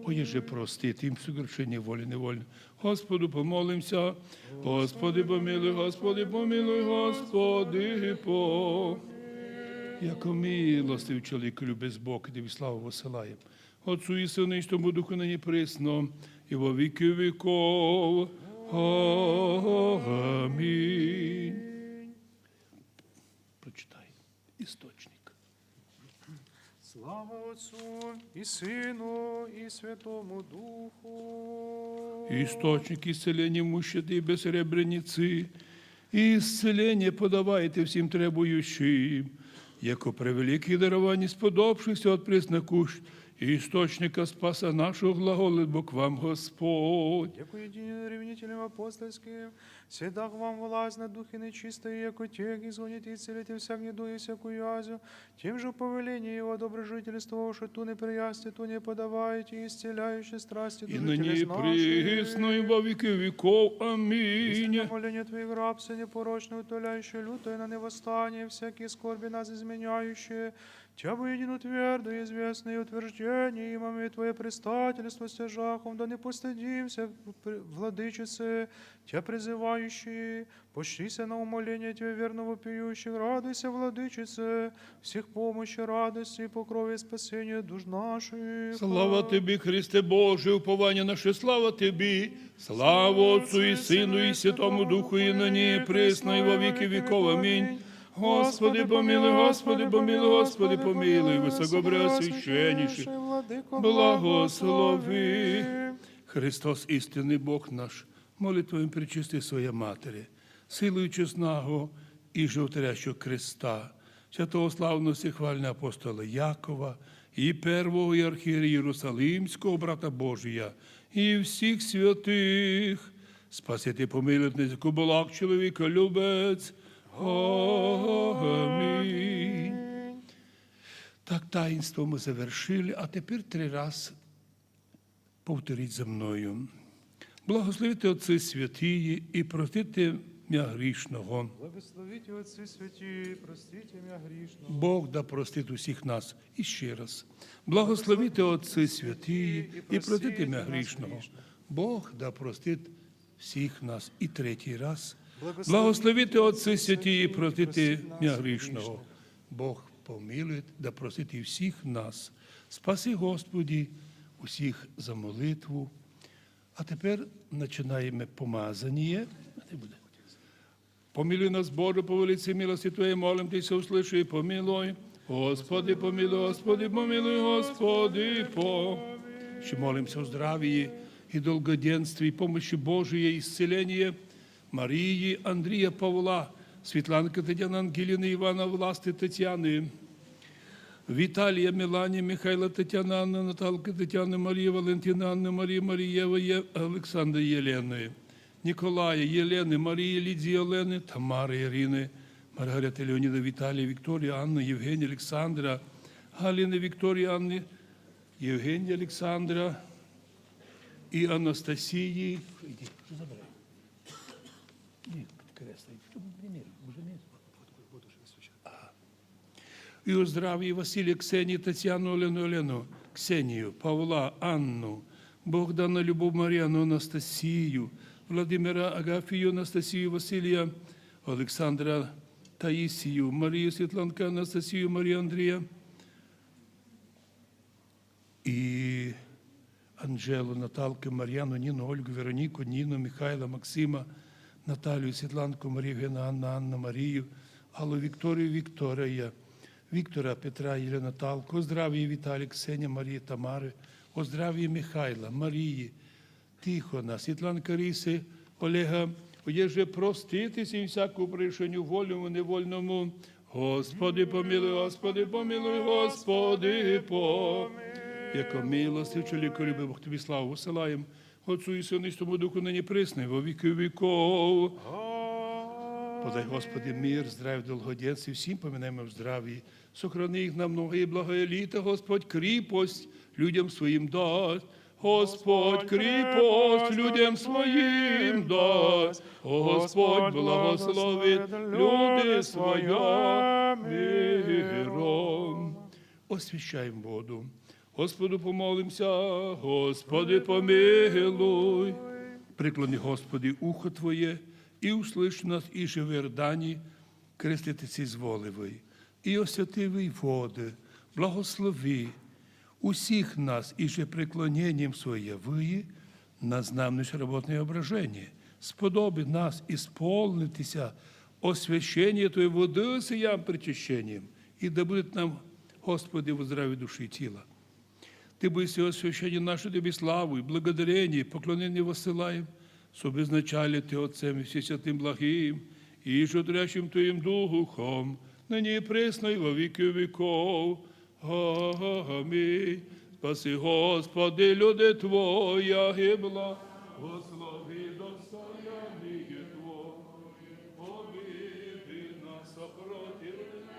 О, еже простит им согрешение воли невольно. Господу помолимся. Господи, помилуй, Господи, помилуй, Господи, по. Яко милостивый человек, любец Бог, и Тебе славу высылаем. Отцу и Сыну и Святому Духу, ныне пресно и во веки веков. Аминь. Прочитай. Источник. Слава Отцу и Сыну и Святому Духу. Источник исцеления мужчины и бессребреницы, и исцеление подавайте всем требующим, яко превеликие дарования сподобившихся от преснокущ источника Спаса нашего глаголит Бог вам, Господь. Яко единым ревнителям апостольским всегда вам власть над духе нечистые, яко тех изгонит и исцелит всяк недуг и всякую язю, тем же повелением Его доброжительствовавши ту неприясти, ту не подавайте, исцеляющие страсти и души ныне телес наших. Присно и во веки веков. Аминь. Истинное моление Твоих раб, Сыне непорочно утоляющее лютое на невосстание, всякие скорби нас изменяющие, Тебя воедино твердое, известное утверждение имам и Твое предстательство стяжахом, да не постыдимся, при- владычице, Тебя призывающие, почтися на умоление Тебя верного пьющих, радуйся, владычице, всех помощи, радости и покрове спасения душ наших. Слава Тебе, Христе Боже, упование наше, слава Тебе, слава Отцу и Сыну и Святому Духу, и ныне и присно и во веки веков. Аминь. Господи, помилуй, Господи, помилуй, Господи, помилуй, высокопреосвященнейший, благослови. Христос, истинный Бог наш, молитвами Пречистой Своей Матери, силою честного и животворящего креста, святого славного всехвального апостола Якова и первого иерархиерея Иерусалимского брата Божия и всех святых, спасет и помилует нас, яко благ человеколюбец. Аминь. Так, таинство мы завершили, а теперь три раз повторить за мною. Благословите, Отцы святые, и простите меня грешного. Благословите, Отцы святые, и простите меня грешного. Бог да простит у всех нас. Еще раз. Благословите, Отцы святые, и простите меня грешного. Бог да простит всех нас. И третий раз. Благословите, Отцы святые, и простите меня грешного. Бог помилует, да простит и всех нас. Спаси, Господи, усіх за молитву. А тепер починаємо помазання. Помилуй нас, Боже, по великой милости Твоей, молим Тебя, услыши и помилуй. Господи, помилуй, Господи, помилуй, Господи, по. Ще молимося о здравии и долгоденствии, помощи Божией, исцеления Марии, Андрея, Павла, Светланки, Татьяны, Ангелины, Ивана, Власти, Татьяны, Виталия, Мелании, Михаила, Татьяны, Анны, Наталки, Татьяны, Марии, Валентины, Анны, Марии, Марии, Евы, Е-, Александры, Елены, Николая, Елены, Марии, Лидии, Елены, Тамары, Ирины, Маргариты, Леонида, Виталия, Виктория, Анны, Евгения, Александра, Алины, Виктория, Анны, Евгения, Александра и Анастасии. Иди, забирай. Нет, кресло. Что вы примерили? Уже нет. И о здравии Василия, Ксении, Татьяну, Олену, Олену, Ксению, Павла, Анну, Богдана, Любовь, Марьяну, Анастасию, Владимира, Агафию, Анастасию, Василия, Александра, Таисию, Марию, Светланка, Анастасию, Марию, Андрея, и Анжелу, Наталку, Марьяну, Нину, Ольгу, Веронику, Нину, Михаила, Максима, Наталью, Светланку, Марию, Евгена, Анна, Анна, Марию, Аллу, Викторию, Виктория, Виктора, Петра, Елена, Наталку, о здравии Виталия, Ксения, Марии, Тамары, о здравии Михаила, Марии, Тихона, Светланки, Карисы, Олега, уеже простит и всякому прегрешению, вольному, невольному. Господи, помилуй, Господи, помилуй, Господи, помилуй. Яко милостивый, великолюбивый Бог, Тебе славу высылаем, Отцу и Сыну и Святому Духу, ныне и присно и во веки веков. Подай, Господи, мир, здравие, долгоденствие всем поминаемым в здравии. Сохрани их на многие благие лета, Господь, крепость людям Своим даст. Господь, крепость людям Своим даст. Господь, благословит люди Своя миром. Освящаем воду. Господу помолимся. Господи, помилуй. Преклони, Господи, ухо Твоє, и услышь нас, иже в Иордании креститися изволили, и освятили воды, благослови усіх нас, иже преклонением Своим явили на знамнующее работное ображение. Сподоби нас исполнитися освящение Твоей воды сиям причащением, и да будет нам, Господи, во здравии души и тела. Ты бы все освящение наше Тебе славу и благодарение, и поклонение высылаем, суб изначально Ты Отцем и Всесвятым Благим, и Животворящим Твоим Духом, ныне и пресно и во веки веков. Аминь. Спаси, Господи, люди Твоя, и благослови достояние Твое, победи нас сопротивление.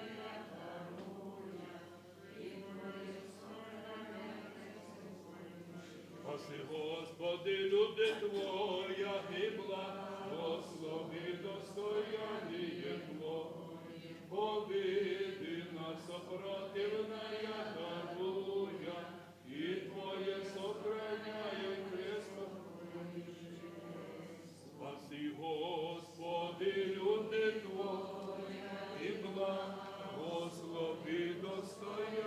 Спаси, Господи, люди Твоя, и благослови достояние Твое, победи нас сопротивление. Господи, достояние